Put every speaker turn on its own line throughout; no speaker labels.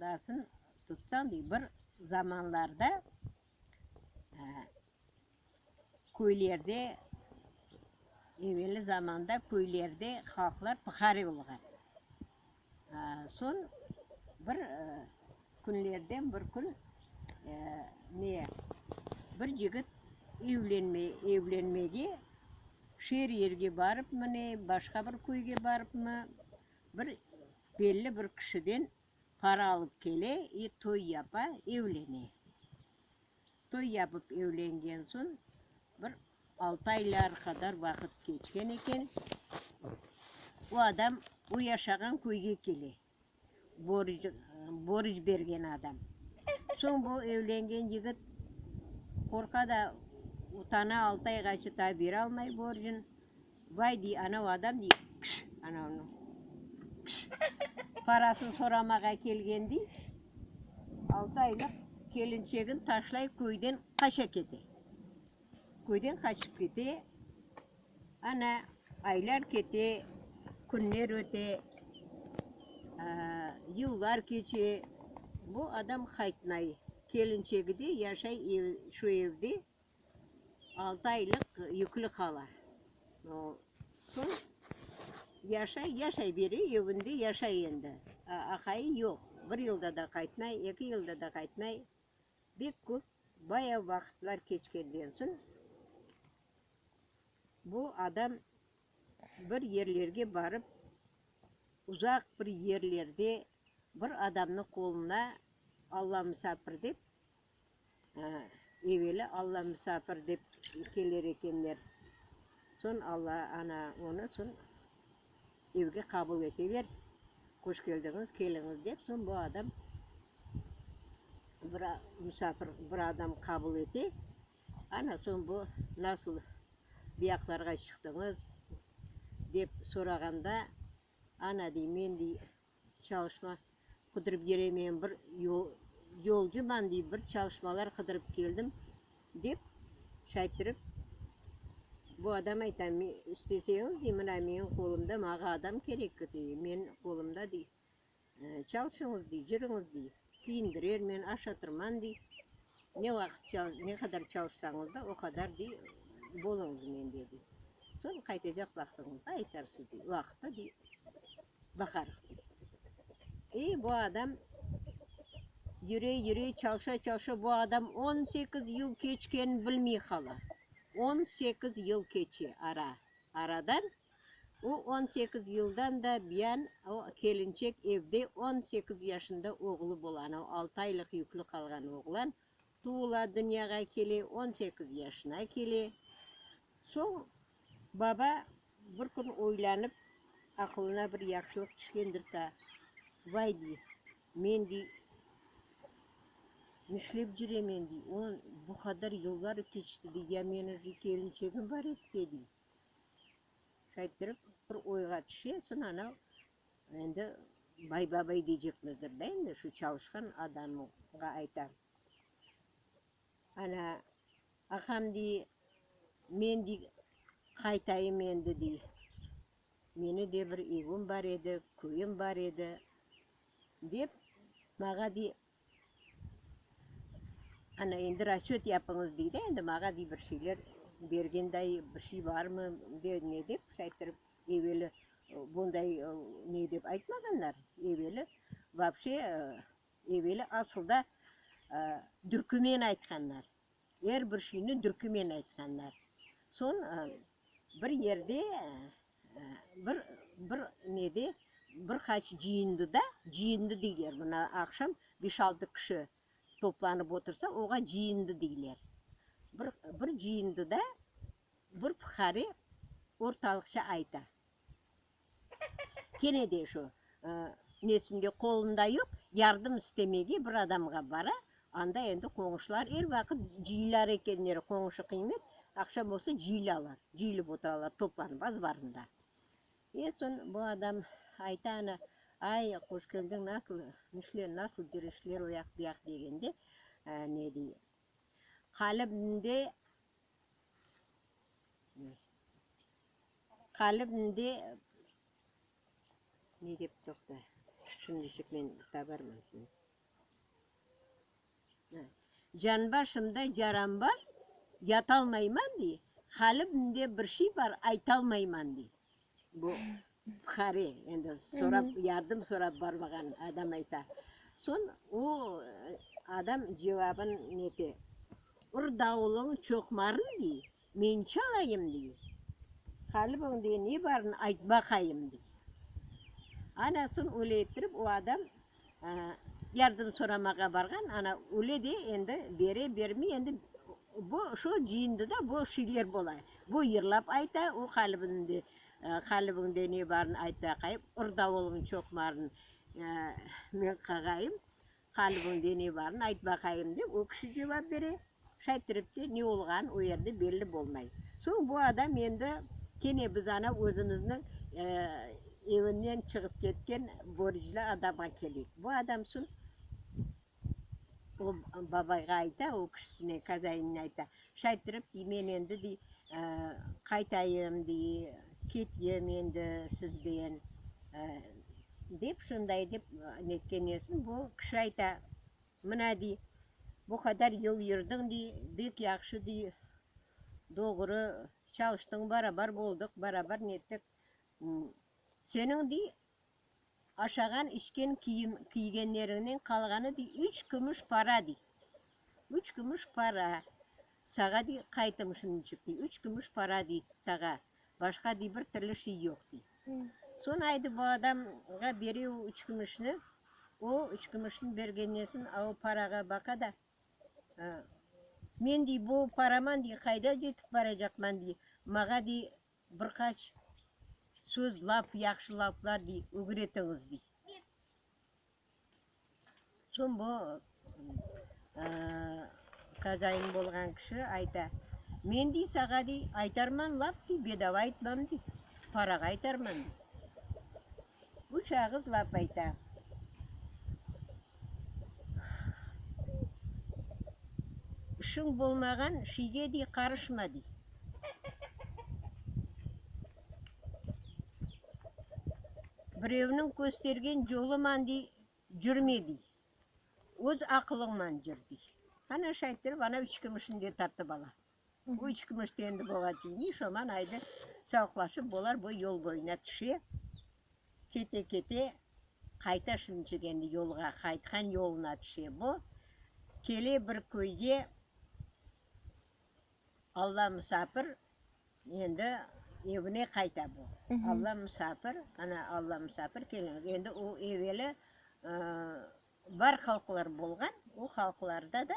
Odasın tutsañ dey, bir zamanlarda köylerde, eveli zamanda köylerde halqlar pıhare olğan. Soñ bir künlerden bir kün ne, bir cigit evlenmege şeer yerge barıpmı ne, başqa bir köyge barıpmı, bir belli bir kişiden para alıp kele i toy yapa, evlene. Toy yapıp evlengen soñ bir altı aylar qadar vaqıt keçken eken, o adam o yaşağan köyge kele, borc bergen adam. Soñ bu evlengen yigit qorqa da, utana, altı ayğaçı taa beralmay borcun. Vay, dey, anav adam, dey, kş, anavnıñ, kş, parasını soramağa kelgen, dey, altı aylıq kelinçegin taşlay köyden qaça kete. Köyden qaçıp kete, ana, aylar kete, künler öte, yıllar keçe, bu adam qaytmay. Kelinçegi de yaşay şu evde. Altı aylıq yüklü qala. Soñ yaşay, yaşay bere, evinde yaşay endi. Aqayı yoq. Bir yılda da qaytmay, eki yılda da qaytmay. Bek köp, bayağı vaqıtlar keçkenden soñ bu adam bir yerlerge barıp, uzaq bir yerlerde bir adamnıñ qoluna Alla musafir dep, Eveli Alla musafir dep keler ekenler. Soñ Alla, ana, onı soñ evge qabul eteler. Hoş keldiñiz, keliñiz dep, soñ bu adam bir musafir bir adam qabul ete. Ana, soñ bu nasıl bu yaqlarğa çıqtıñız dep sorağanda, ana, dey, men, dey, Çalışma qıdırıp yeremeyen bir yolcuman, dey, bir çalışmalar qıdırıp keldim, dep şaytırıp, bu adam ayta, isteseñiz, dey, mına menim qolumda, mağa adam kerek, dey, menim qolumda, dey, çalışıñız, dey, cürüñiz, dey, kiyindirermen, aşatırman, dey, ne vaqıt, ne qadar çalışsañız da, o qadar, dey, boluñız mende, dey. Soñ qaytacaq vaqtıñızda aytarsız, dey, vaqıtta, dey. Baqarıq, dey. E, bu adam yüre, yüre, çalışa, çalışa, bu adam 18 yıl keçkenini bilmey qala. 18 yıl keçe ara, aradan. O 18 yıldan da biyan o kelinçek evde 18 yaşında oğlu bola, anau altı aylıq yüklü qalğan oğlan tuvula, dünyağa kele, 18 yaşına kele. Soñ baba Bir kün oylanıp, aqılına bir yahşılıq tüşkendir ta, Vay, dey, men, dey, nişlep cüremen, dey, on, bu qadar yıllar keçti, dey, ya menim je kelinçegim bar edi de, dey. Şayttırıp, bir oyğa tüşe, soñ anav, endi bay babay deycekmizdir da endi, şu çalışqan adamğa ayta. Ana, aqam, dey, men, dey, qaytayım endi, dey. Meni de bir evim bar edi, köyüm bar edi, dep, mağa, dey, ana, endi rasçöt yapıñız, dey de, endi mağa, dey, bir şeyler bergenday bir şey barmı, de, ne dep, şayttırıp, eveli bunday ne dep aytmağanlar, eveli vapşe Eveli asılda dürkümen aytqanlar. Er bir şeyni dürkümen aytqanlar. Soñ bir yerde, bir, bir nede, bir qaç cıyındıda, cıyındı deyler, mına aqşam beş-altı kişi toplanıp otursa, oğa cıyındı deyler. Bir, bir cıyındıda bir fuqare ortalıqça ayta. Kene de şu nesinde qolunda yoq, yardım istemege bir adamğa bara, anda endi qoñuşlar er vaqıt cıyılar ekenler, qoñuşı qıymet, aqşam olsa cıyılalar, cıyılıp oturalar toplanıp azbarında. E, soñ bu adam ayta ana, ay, qoş keldiñ, nasıl işler, nasıl cürüşler o yaq bu yaq degende, ne dey, qalibimde Qalbimde ne dep toqta, şimdiçik men tabarman. Canbaşımda caram bar, yatalmayman, dey, qalbimde bir şey bar, aytalmayman, dey. Bu fuqare, endi sorap, yardım sorap barmağan adam ayta. Soñ o adam cevabın nete, Ur davulıñ çoqmarın, dey, men çalayım, dey, qalbiñde ne barın ayt baqayım, dey. Ana soñ öyle ettirip o adam yardım soramağa barğan, ana öyle de endi bere, bermey, endi bu şu cıyındıda bu şeyler bola. Bu yırlap ayta, o qalbinde, qalbiñde ne barın ayt baqayım, ur davulıñ çoqmarın men qağayım, qalbiñde ne barın ayt baqayım dep, o kişi cevap bere. Şayttirip de ne olğanı o yerde belli bolmay. Soñ bu adam endi kene biz ana özümizniñ evinden çıqıp ketken borclu adamğa keleyik. Bu adam soñ o babayğa ayta, o kişisine, kazainine ayta, şayttirip dey, men endi dey, qaytayım dey, ketyem endi sizden, dep şunday dep netken esin, bu kişi ayta, Mına, dey, bu qadar yıl yürdiñ, dey, bek yahşı, dey, doğru çalıştıñ, barabar boldıq, barabar nettik. Seniñ, dey, aşağan, içken, kiyim kiygenleriñden qalğanı, dey, üç kümüş para, dey. Üç kümüş para. Sağa, dey, qaytım şunıçıq, dey, üç kümüş para, dey, sağa. Başqa, dey, bir türlü şey yoq, dey. Soñ aydı bu adamğa bere o üç kümüşni. O üç kümüşni bergennesin, a o parağa baqa da, Men, dey, bu paraman, dey, qayda cetip baracaqman, dey, mağa, dey, bir qaç söz, laf, yahşı laflar, dey, ögretiñiz, dey. Soñ bu kazain bolğan kişi ayta, Men, dey, sağa, dey, aytarman laf, dey, bedava aytmam, dey, parağa aytarman, dey. Üç ağız laf ayta. İşiñ bolmağan şiyge, dey, qarışma, dey. Birevniñ köstergen yoluman, dey, cürme, dey. Öz aqılıñman cür, dey. Ana şayttirip, ana üç kümüşni de tartıp ala. Bu üç kümüş de endi boğa tiymey, şoman aydı sağlıqlaşıp bolar bu yol boyuna tüşe. Kete-kete qayta şunçıq endi yolğa, qaytqan yoluna tüşe bu. Kele bir köyge Alla musafir endi evine qayta bu. Alla musafir, ana Alla musafir keliñiz. Endi o eveli bar halqlar bolğan, o halqlarda da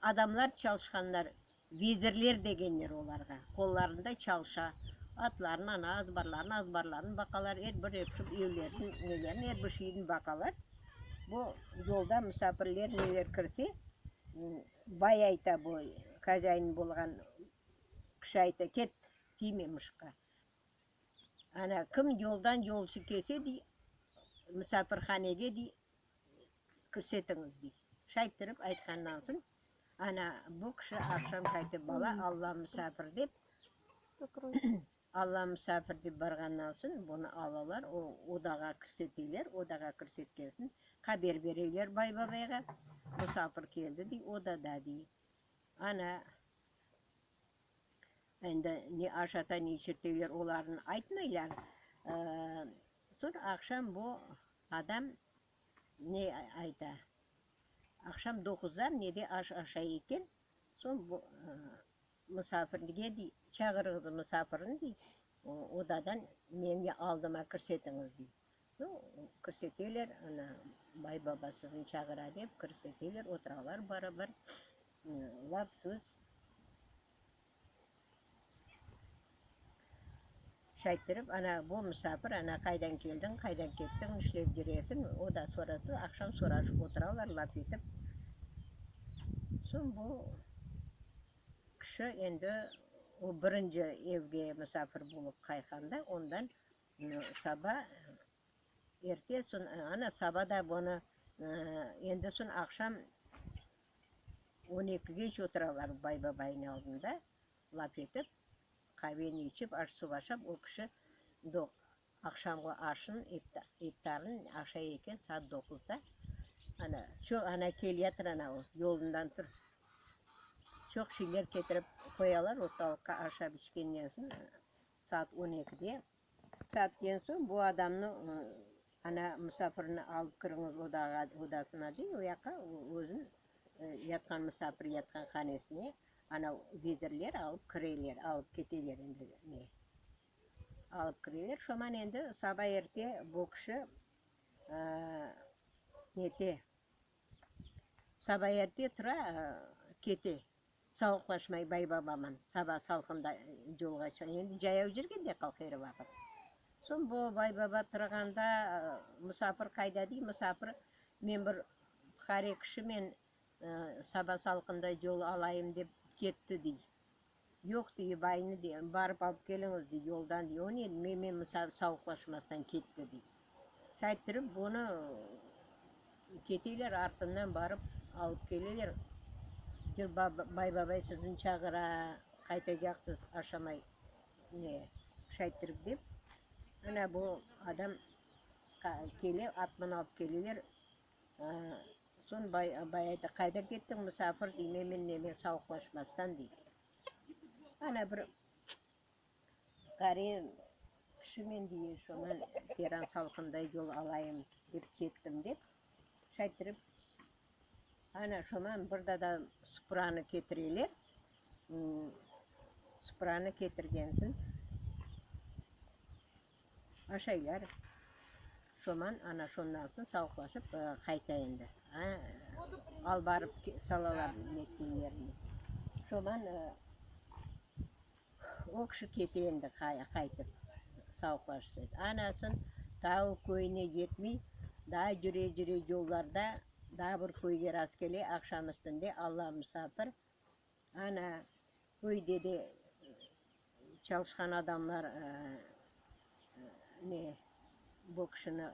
adamlar çalışqanlar, vezirler degenler olarğa, qollarında çalışa, atların, ana azbarların, azbarların baqalar, er bir evlerin, nelerin, er bir şeyin baqalar. Bu yolda musafirler neler kirse, bay ayta bu, hozâin bolğan kişi ayta, ket, tiyme mışıqqa. Ana, kim yoldan yolcu kelse, dey, musafirhanege, dey, kirsetiñiz, dey. Şayttırıp aytqandan soñ, ana, bu kişi aqşam qaytıp bala, Alla musafir dep, Alla musafir dep barğandan soñ, bunı alalar, o odağa kirseteyler, odağa kirsetken soñ, haber bereyler bay babayğa, musafir keldi, dey, odada, dey. Ana, Endi ne aşata, ne içirteler, olarnı aytmaylar. Soñ aqşam bu adam ne ayta, aqşam doquzda nede aş aşay eken, soñ bu musafirge dey, çağırıñız musafirni dey, odadan meni aldıma kirsetiñiz dey. Nu, kirseteler, ana, bay baba sizni çağıra dep kirseteler, oturalar barabar, laf söz. Şayttırıp, ana, bu musafir, ana, qaydan keldiñ, qaydan kettiñ, nişlep cüresiñ, o da soradı, aqşam soraşıp oturalar, laf etip. Soñ bu kişi endi o birinci evge musafir bolıp qaytqanda, ondan saba erte, soñ, ana, saba da bunı endi soñ aqşam On ekige oturalar bay babaynıñ aldında laf etip, qaveni içip, aş-suv aşap, o kişi aqşamğı aşın, iftarın aşay eken saat doquzda. Ana, çoq, ana, keliyatır ana o, yolundan tur. Çoq şeyler ketirip qoyalar ortalıqqa aşap içkenden soñ, saat on ekide. Saatten soñ bu adamnı, ana, musafirni alıp kiriñiz odağa, odasına dey, o yaqqa özün yatqan musafir yatqan hanesine, ana, vezirler alıp kireler, alıp keteler endi ne. Alıp kireler. Şoman endi saba erte bu kişi nete, saba erte tura, kete, savuqlaşmay bay-babaman, saba salqında yolğa çıqa. Endi cayav cürgen de qalq er vaqıt. Soñ bu bay-baba turğanda, musafir qayda dey, musafir, men bir fuqare kişimen, saba salqında yol alayım dep ketti, dey. Yoq, dey, baynı, dey, barıp alıp keliñiz, dey, yoldan, dey, o ne, men savuqlaşmastan ketti, dey. Şayttırıp, bunı keteler, artından barıp alıp keleler. Cır bay babay sizni çağıra, qaytacaqsız, aşamay, ne, şayttırıp dep. Ana bu adam kele, atman alıp keleler. Soñ bay bay ayta, Qayda kettiñ, musafir, dey, memen nemen savuqlaşmastan, dey. Ana bir qari kişimen, dey, şoña teran salqında yol alayım dep kettim, dep, şayttırıp, ana şoman bir dada supranı ketireler. Supranı ketirgen soñ. Aşaylar. Şoman ana şondan soñ savuqlaşıp qayta endi. Al barıp salalar netken yerine. Şoman o kişi kete endi qaytıp savuqlaşıp. Ana soñ tau köyüne yetmey, daa cüre-cüre yollarda daa bir köyge rastkele aqşam üstünde Alla musafir Ana, köyde de çalışqan adamlar ne, bu kişini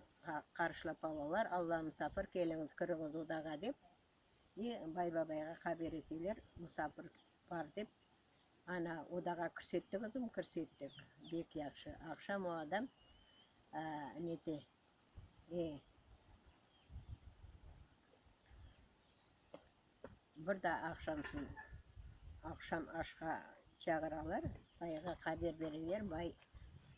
qarşılap alalar, Alla musafir, keliñiz, kiriñiz odağa dep, i bay-babayğa haber eteler, musafir bar dep. Ana, odağa kirsettiñizmi? Kirsettik. Bek yahşı. Aqşam o adam nete, e. Bir daa aqşamsın, aqşam aşqa çağıralar, bayğa haber bereler, bay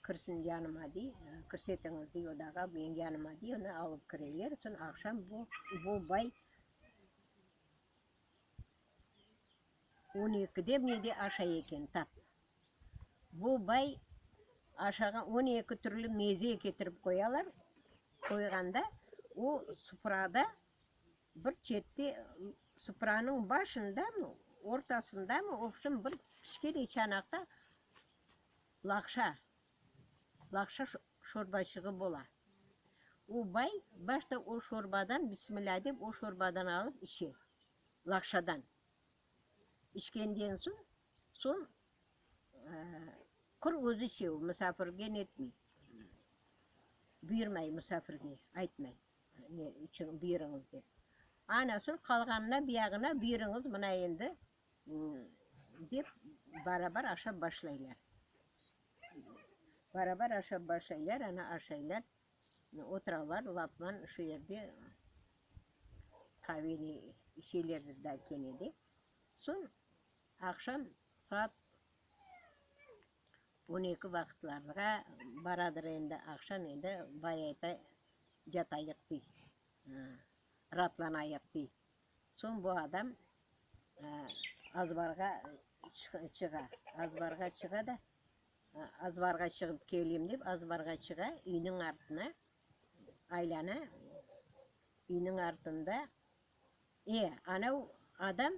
kirsin yanıma dey, kirsetiñiz dey odağa, menim yanıma dey, onı alıp kireler, soñ aqşam bu, bu bay on ekide mi nede aşay eken tap. Bu bay aşağan on eki türlü meze ketirip qoyalar, qoyğanda o sufrada Bir çette, supranıñ başındamı, ortasındamı, obşim bir kiçkene çanaqta laqşa, laqşa şorbaçığı bola. O bay başta o şorbadan, bismillâ dep, o şorbadan alıp içe, laqşadan. İçkenden soñ, soñ qur özü içe, o musafirge netmey, buyurmay musafirge, aytmay. Ne içün buyurıñız dep. Ana soñ qalğanına buyağına buyurıñız mına endi dep barabar aşap başlaylar. Barabar aşap başlaylar, ana aşaylar, oturalar lapman şu yerde qaveni içelerdir da kene de. Soñ aqşam saat On eki vaqıtlarğa baradır endi, aqşam endi bay ayta, yatayıq dey, raatlanayıq dey. Soñ bu adam azbarğa çığa, azbarğa çığa da, azbarğa çıgıp keleyim dep, azbarğa çığa, üyniñ artına aylana, üyniñ artında, e, anav adam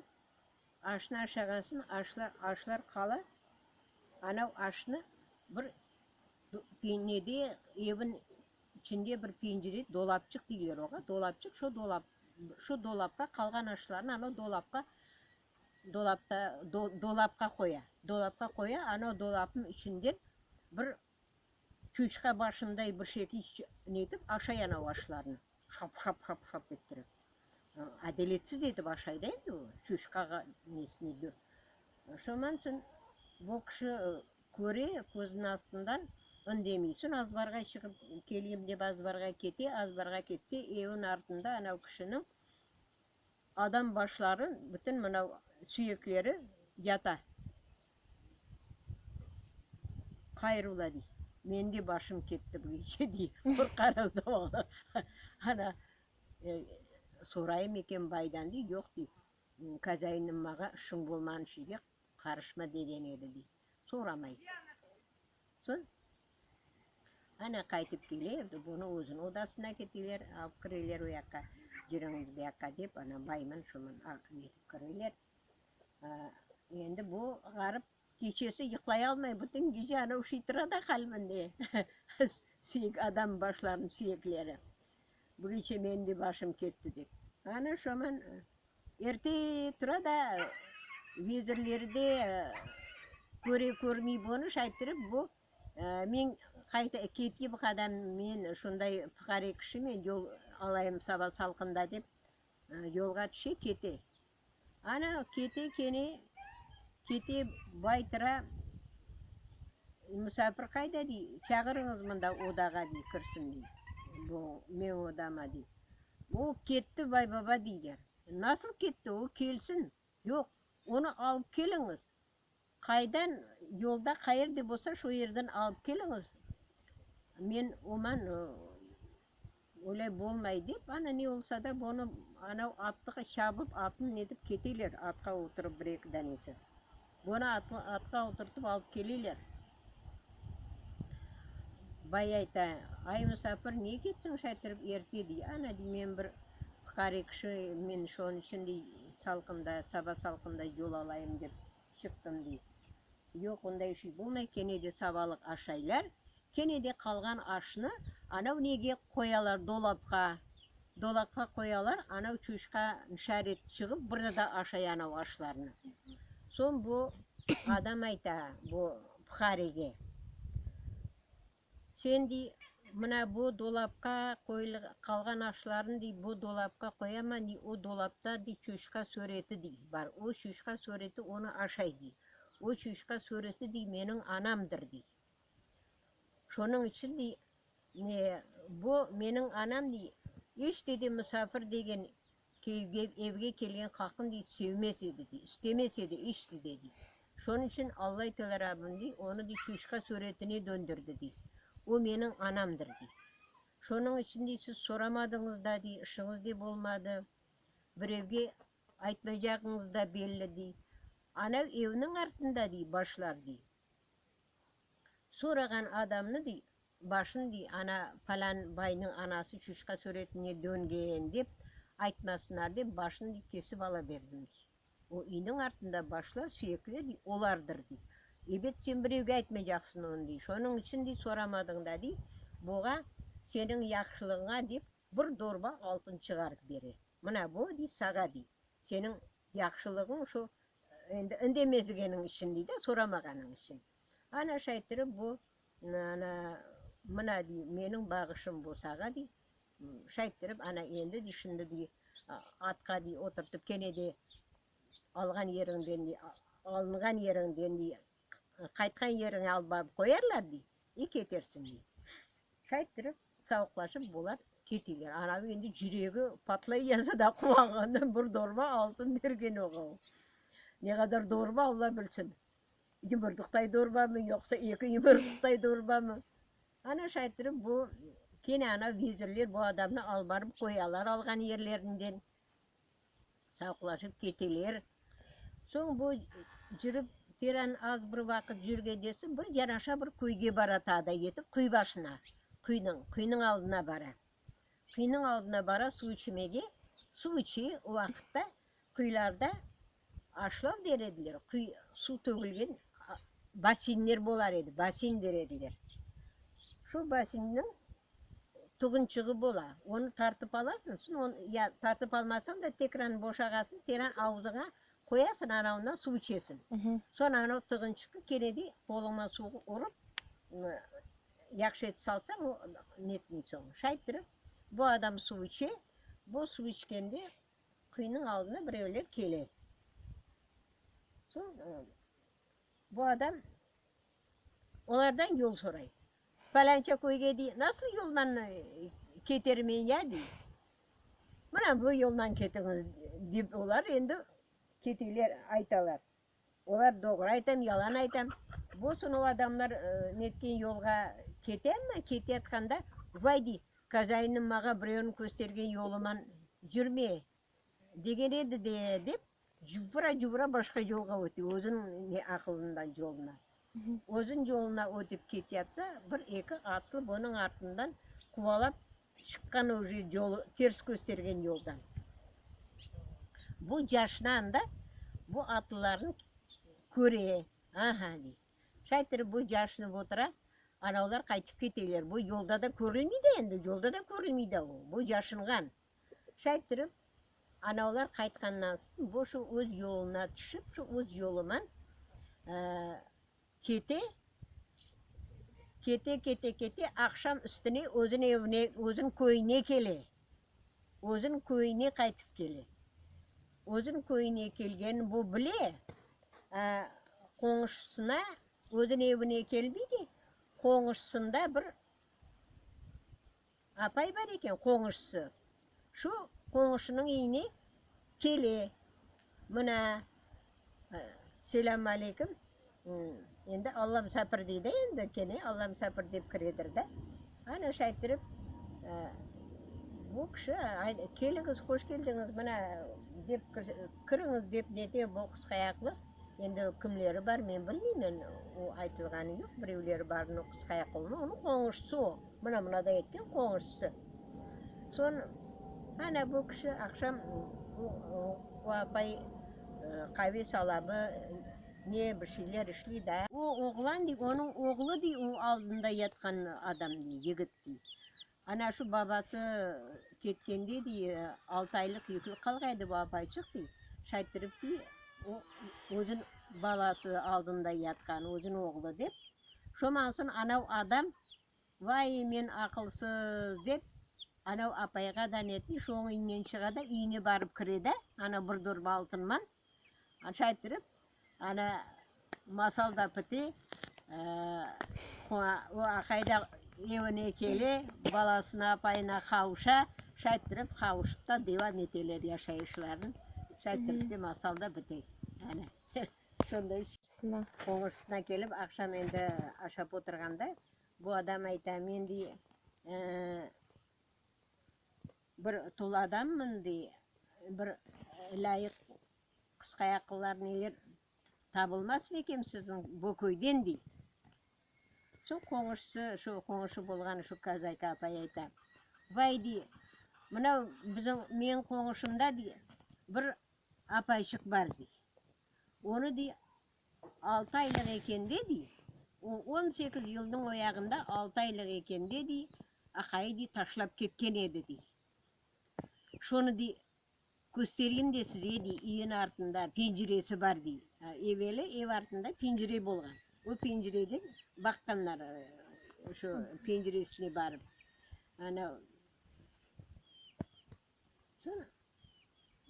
aşnı aşağan soñ, aşlar, aşlar qala, anav aşnı bir nede, evin içinde bir pencere, dolapçıq deyler oğa, dolapçıq, şo dolap, şo dolapqa qalğan aşlarnı anav dolapqa, dolapta, dolapqa qoya, dolapqa qoya, anav dolapnıñ içinden bir Çuçqa başınday bir şekil netip aşay anav aşlarnı, şap-şap-şap-şap ettirip. Adaletsiz etip aşay da endi o, çuçqağa nesine. Şondan soñ bu kişi köre közüniñ astından, indemey. Soñ azbarğa çıqıp keleyim dep azbarğa kete, azbarğa ketse, evin artında anav kişiniñ. Adam başları, bütün mına suyekleri yata. Qayırıla, dey. Menim de başım ketti bu gece, dey. Qorqarım sabağa. Ana, sorayım eken baydan, dey, yoq, dey, kazâinim mağa işiñ bolmağan şeyge qarışma degen edi, dey. Soramay. Soñ, ana, qaytıp kele, bunı özüniñ odasına keteler, alıp kireler o yaqqa, cürüñiz bu yaqqa dep, ana, bayman şoman netip kireler. Endi bu ğarip keçesi yuqlay almay, bütün gece ana uşay tura da qalbinde, suyek, adam başlarınıñ suyekleri. Bu gece menim de başım ketti dep. Ana şoman erte tura da vezirleri de köre körmey bunı, şayttırıp bu men qayta ketki bu qadam men şunday fuqare kişimen, yol alayım saba salqında dep yolğa tüşe kete. Ana, kete kene, kete, bay tura, Musafir qayda, dey, çağırıñız mında odağa, dey, kirsin, dey, bu meñ odama, dey. O ketti, bay baba, deyler. Nasıl ketti, o kelsin. Yoq, onı alıp keliñiz. Qaydan, yolda qayerde bolsa, şo yerden alıp keliñiz, men oman olay bolmay, dep, ana, ne olsa da, bunı anav attığa çabıp, atın netip keteler, atqa oturıp bir-eki danesi. Bunı atqa oturtıp alıp keleler. Bay ayta, Ay, musafir, ne kettiñ şaytırıp erte, dey. Ana, dey, men bir fuqare kişi, men şonıñ içün, dey, salqında, saba salqında yol alayım dep çıqtım, dey. Yoq, onday şey bolmay, kene de sabalıq aşaylar, kene de qalğan aşnı anav nege qoyalar, dolapqa, dolapqa qoyalar, anav çuşqa nişaret çıgıp bir da aşay anav aşlarnı. Soñ bu adam ayta bu fuqarege. Sen, dey, mına bu dolapqa qalğan aşlarnı, dey, bu dolapqa qoyaman, dey, o dolapta, dey, çoşqa süreti, dey, bar, o çoşqa süreti onı aşay, dey, o çoşqa süreti, dey, meniñ anamdır, dey. Şonıñ içün, dey, ne, bu meniñ anam, dey, iç de, dey, musafir degen evge kelgen qaqın, dey, sevmez edi, dey, istemez edi iç de, dey. Şonıñ içün Allay Teala Rabbim, dey, onı, dey, çoşqa süretine döndürdi, dey. O meniñ anamdır, dey. Şonıñ içün, dey, siz soramadıñız da, dey, işiñiz de bolmadı, birevge aytmaycağıñız da belli, dey. Anav evniñ artında, dey, başlar, dey. Sorağan adamnı, dey, başın, dey, ana, falân baynıñ anası çoşqa süretine döngen, dep aytmasınlar, dep, başın, dey, kesip ala berdim, dey. O üyniñ artında başlar, süyekler, dey, olardır, dey. Ebet, sen birevge aytmaycaqsıñ onı, dey. Şonıñ içün, dey, soramadıñ da, dey, buğa seniñ yahşılığıña dep bir dorba altın çıgarıp bere. Mına bu, dey, sağa, dey, seniñ yahşılığıñ şu endi indemezigeniñ içün, dey da, soramağanıñ içün. Ana şaytırıp bu, ana, mına, dey, meniñ bağışım bu sağa, dey. Şayttırıp, ana, endi, dey, şimdi, dey, atqa, dey, oturtıp, kene de alğan yeriñden, dey, alınğan yeriñden, dey, qaytqan yeriñe alıp barıp qoyarlar, dey, i ketersiñ, dey. Şayttırıp, savuqlaşıp bular keteler. Anavı endi cüregi patlay yaza da quvanğandan bir dorba altın bergen oğa. Ne qadar dorba, Alla bilsin. Yumurduqtay dorbamı, yoqsa eki yumurduqtay dorbamı? Ana şayttırıp bu kene ana vezirler bu adamnı alıp barıp qoyalar alğan yerlerinden. Sağlıqlaşıp keteler. Soñ bu cürip teran az bir vaqıt cürgende soñ bir yanaşa bir köyge bara taa da yetip quyu başına, quyunıñ, quyunıñ aldına bara. Quyunıñ aldına bara suv içmege, suv içe, o vaqıtta Quyularda aşlav der ediler, quy, suv tögülgen basenler bolar edi, basen der ediler. Şu basenniñ tuvunçığı bola, onı tartıp alasıñ, soñ onı ya tartıp almasañ da tekrar boşağasıñ, teran avuzıña qoyasıñ, ana ondan suv içesiñ. Soñ anav tuvunçıqnı kene de qoluñman suvğa urıp, yahşı etip salsañ, o netmey soñ. Şayttırıp bu adam suv içe, bu suv içkende Quyunıñ aldına birevler kele. Soñ bu adam olardan yol soray. Falânca köyge, dey, nasıl yoldan ketermen ya, dey. Mına bu yoldan ketiñiz, dep olar endi keteler, aytalar. Olar doğru aytam, yalan aytam. Bolsun o adamlar netken yolğa ketemmi, keteyatqanda, vay dey, kazayinım mağa birevniñ köstergen yoluman yürme degen edi de, dep, cuvura-cuvura başqa yolğa öte, özüniñ ne aqılından yoluna. Özüniñ yoluna ötip keteyatsa, bir-eki atlı bunıñ artından quvalap çıqqan uje yolu, ters köstergen yoldan. Bu yaşına anda bu atlılarnı köre, aha, dey. Şaytırıp bu yaşınıp otura, anavlar qaytıp keteler. Bu yolda da körülmey de endi, yolda da körülmey de o, bu yaşınğan. Şaytırıp anavlar qaytqandan soñ bu şu öz yoluna tüşip, şu öz yoluman Kete, kete, kete, kete, aqşam üstüne özün evine, özün köyüne kele. Özün köyüne qaytıp kele. Özün köyüne kelgenin bu bile, qoñuşısına, özün evine kelmey de, qoñuşısında bir Apay bar eken, qoñuşısı. Şu qoñuşınıñ iyine kele. Mına, selâm aleyküm, endi Alla musapir dey de endi, kene Alla musapir dep kiredir de. Ana şayttirip, bu kişi, keliñiz, hoş keldiñiz, mına, dep kiriñiz dep nete bu qısqayaqlı. Endi kimleri bar, men bilmeymen, o aytılğanı yoq, birevleri barını qısqayaqlını, onıñ qoñuşısı o. Mına mınaday etken qoñuşısı. Soñ, ana bu kişi aqşam o apay qave salamı, ne bir şeyler işley da. O oğlan dey, onıñ oğlu dey, o aldında yatqan adam dey, yigit dey. Ana şu babası ketkende, dey, altı aylıq yüklü qalğaydı bu apayçıq, dey. Şayttırıp, dey, o özün balası aldında yatqan, özün oğlu dep. Şoman soñ anav adam, Vay, men aqılsız, dep, anav apayğa da netmey, şoñıñ innen çığa da, üyüne barıp kire de, ana bir dorba altınman. Şayttırıp, ana masal da pite, o aqay da evine kele, balasına, apayına qavuşa, şayttırıp qavuşıp da devam eteler yaşayışlarını. Şayttırıp de masal da bite. Ana, şonday. Qoñuşısına kelip, aqşam endi aşap oturğanda, bu adam ayta, Men, dey, bir tul adamman, dey, bir lâyıq Qısqa ayaqqılar neler tabılmaz meken siziñ bu köyden, dey. Soñ qoñuşısı, şu qoñuşı bolğan şu kazayka apay ayta, Vay, dey, mınav biziñ, meñ qoñuşımda, dey, bir apayçıq bar, dey. Onı, dey, altı aylıq ekende, dey, o 18 yılnıñ o yağında altı aylıq ekende, dey, aqayı, dey, taşlap ketken edi, dey. Şonı, dey, Köstereyim de size, dey, üyün artında penceresi bar, dey. Eveli ev artında pencere bolğan. O pencereden baqqanlar, şu penceresine barıp. Ana, soñ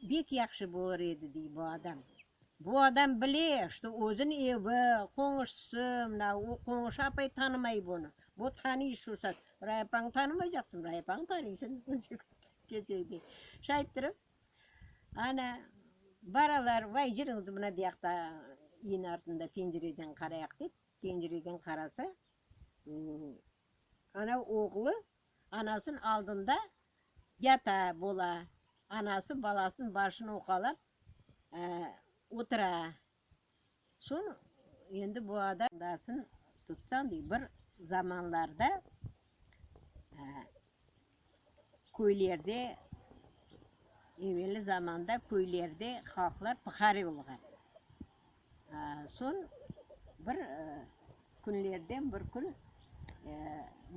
bek yahşı bolır edi, dey, bu adam. Bu adam bile, şto özün evi, qoñuşısı, mına o qoñuşı apay tanımay bunı. Bu tanıy şu saat. Biray apañı tanımaycaqsıñ, biray apañı tanıysıñ. Keçeydi. Şayttırıp, ana, baralar, vay, yürüñiz mına buyaqta üyniñ artında pencereden qarayıq dep, pencereden qarasa, ana oğlu anasınıñ aldında yata bola. Anası balasınıñ başını uqalap otura. Soñ endi bu adam dasın tutsañ dey, bir zamanlarda köylerde, evelli zamanda köylerde halqlar pıhare olğan. Soñ bir künlerden bir kün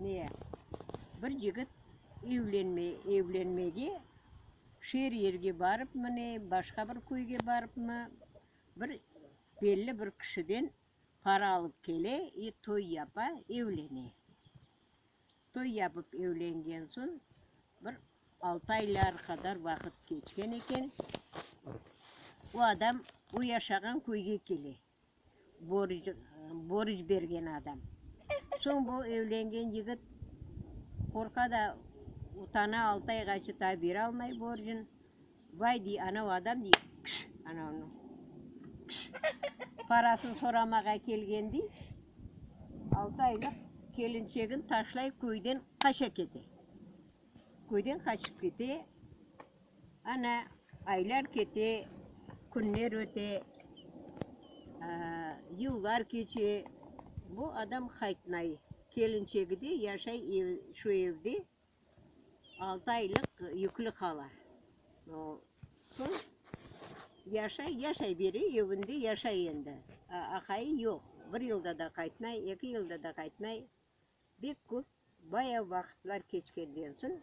ne, bir yigit evlenme, evlenmege şeer yerge barıpmı ne, başqa bir köyge barıpmı, Bir belli bir kişiden para alıp kele i toy yapa, evlene. Toy yapıp evlengen soñ bir altı aylar qadar vaqıt keçken eken, o adam o yaşağan köyge kele, borc, borc bergen adam. Soñ bu evlengen yigit qorqa da. Utana, altı ayğaçı ta bere almay borcun. Vay, dey, anav adam, dey, kş, anavnıñ, kş, parasını soramağa kelgen, dey, altı aylıq kelinçegin taşlay köyden qaça kete. Köyden qaçıp kete. Ana, aylar kete, künler öte, yıllar keçe, bu adam qaytmay. Kelinçegi de yaşay şu evde, altı aylıq yüklü qala. Soñ yaşay, yaşay bere, evinde yaşay endi. Aqayı yoq, bir yılda da qaytmay, eki yılda da qaytmay. Bek köp, bayağı vaqıtlar keçkenden soñ,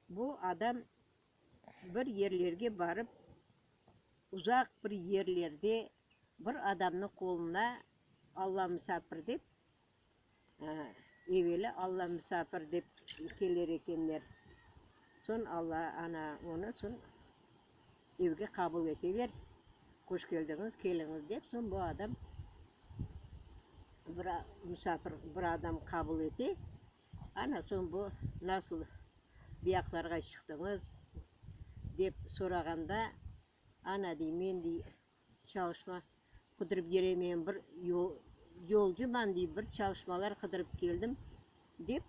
bu adam bir yerlerge barıp, uzaq bir yerlerde bir adamnıñ qoluna Alla musafir dep, eveli Alla musafir dep keler ekenler. Soñ Alla, ana, onı soñ evge qabul eteler, hoş keldiñiz, keliñiz dep, soñ bu adam bir musafir bir adam qabul ete. Ana soñ bu nasıl bu yaqlarğa çıqtıñız, dep sorağanda, ana dey, men dey, çalışma qıdırıp yeremen, bir yolcuman dey, bir çalışmalar qıdırıp keldim, dep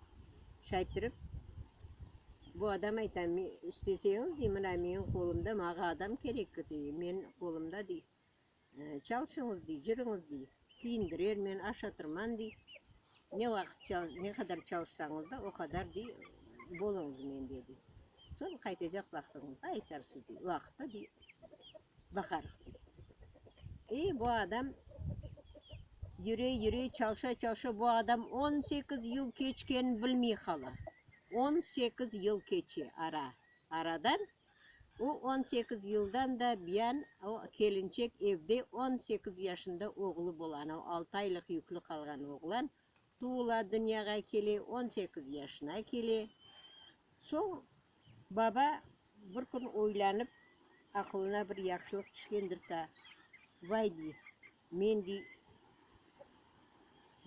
şayttırıp, bu adam ayta, isteseñiz dey, mına menim qolumda, mağa adam kerek dey, menim qolumda dey, Çalışıñız, dey, cürüñiz, dey, kiyindirermen, aşatırman, dey, ne vaqıt ne qadar çalışsañız da, o qadar, dey, boluñız mende, dey. Soñ qaytacaq vaqtıñızda aytarsız, dey, vaqıtta, dey, baqarıq, dey. E, bu adam yüre, yüre, çalışa, çalışa, bu adam 18 yıl keçkenini bilmey qala. 18 yıl keçe ara, aradan. O 18 yıldan da biyan o kelinçek evde 18 yaşında oğlu bola, ana altı aylıq yüklü qalğan oğlan tuvula, dünyağa kele, 18 yaşına kele. Soñ baba bir kün oylanıp, aqılına bir yahşılıq tüşkendir ta, Vay, dey, men, dey,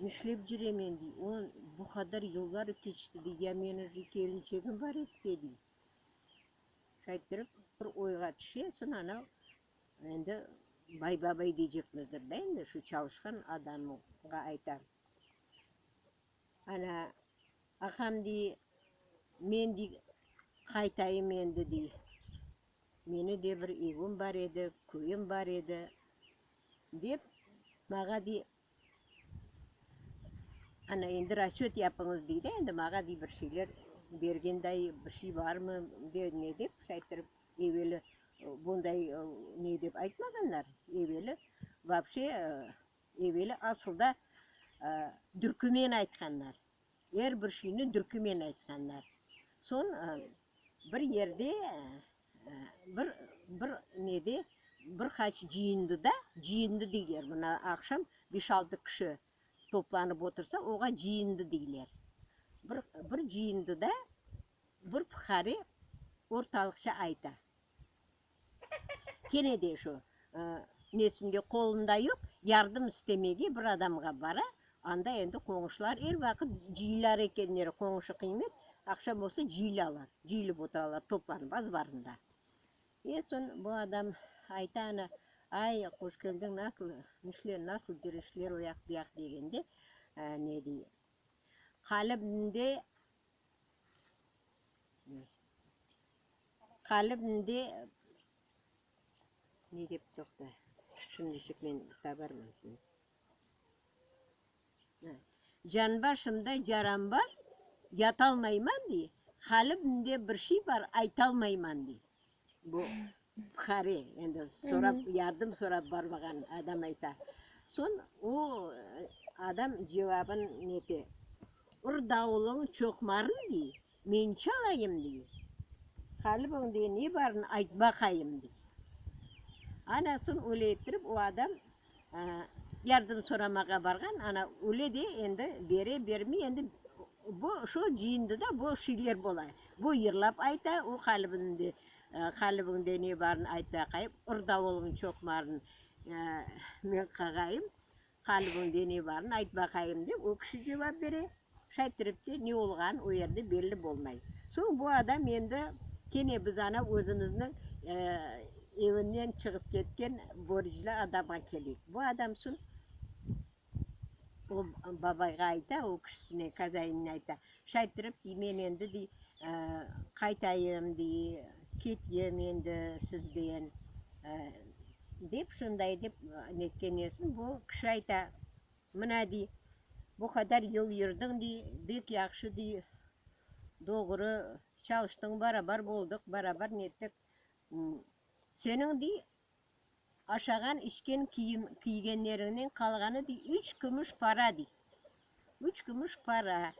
nişlep cüremen, dey, on bu qadar yıllar keçti, dey, ya menim kelinçegim bar edi de, dey. Şayttırıp bir oyğa tüşe, soñ anav endi bay babay deycekmizdir da endi, şu çalışqan adamğa ayta. Ana, aqam dey, men dey, qaytayım endi dey, meni de bir evim bar edi, köyüm bar edi, dep, mağa dey, Ana, endi rasçöt yapıñız, dey de, endi mağa, dey, bir şeyler bergenday bir şey barmı, de, ne dep, şayttırıp, eveli bunday ne dep aytmağanlar, eveli vapşe, eveli asılda dürkümen aytqanlar. Er bir şeyni dürkümen aytqanlar. Soñ bir yerde, bir, bir nede, bir qaç cıyındıda, cıyındı deyler, mına aqşam beş-altı kişi toplanıp otursa, oğa cıyındı deyler. Bir, bir cıyındıda bir fuqare ortalıqça ayta. Kene de şu nesinde qolunda yoq, yardım istemege bir adamğa bara, anda endi qoñuşlar er vaqıt cıyılar ekenler, qoñuşı qıymet, aqşam olsa cıyılalar, cıyılıp oturalar toplanıp azbarında. E, soñ bu adam ayta ana, ay, qoş keldiñ, nasıl, nişler, nasıl cürüşler o yaq bu yaq degende, ne dey, qalibinde Qalbimde ne dep toqta, şimdişik men tabarman şimdi. Canbaşımda yaram bar, yatalmayman dey, qalbimde bir şey bar, aytalmayman dey. Bu fuqare, endi sorap, yardım sorap barmağan adam ayta. Soñ o adam cevabın nete, Ur davulıñ çoqmarın dey, Men çalayım, dey. Qalbiñde ne barını ayt baqayım, dey. Ana, soñ öyle ettirip o adam yardım soramağa barğan, ana, öyle de endi bere, bermey, endi bu şu cıyındıda bu şeyler bola. Bu yırlap ayta, o qalbinde, qalbiñde ne barını ayt baqayım, ur davulıñ çoqmarın men qağayım, qalbiñde ne barını ayt baqayım, dep o kişi cevap bere. Şayttirip de ne olğanı o yerde belli bolmay. Soñ bu adam endi kene biz ana özümizniñ evinden çıqıp ketken borclu adamğa keleyik. Bu adam soñ o babayğa ayta, o kişisine, kazainine ayta, şayttirip dey, men endi dey, qaytayım dey, ketyem endi sizden, dep şunday dep netken esin, bu kişi ayta, Mına, dey, bu qadar yıl yurdıñ, dey, bek yahşı, dey, doğru çalıştıñ, barabar boldıq, barabar nettik. Seniñ, dey, aşağan, içken, kiyim kiygenleriñden qalğanı, dey, üç kümüş para, dey. Üç kümüş para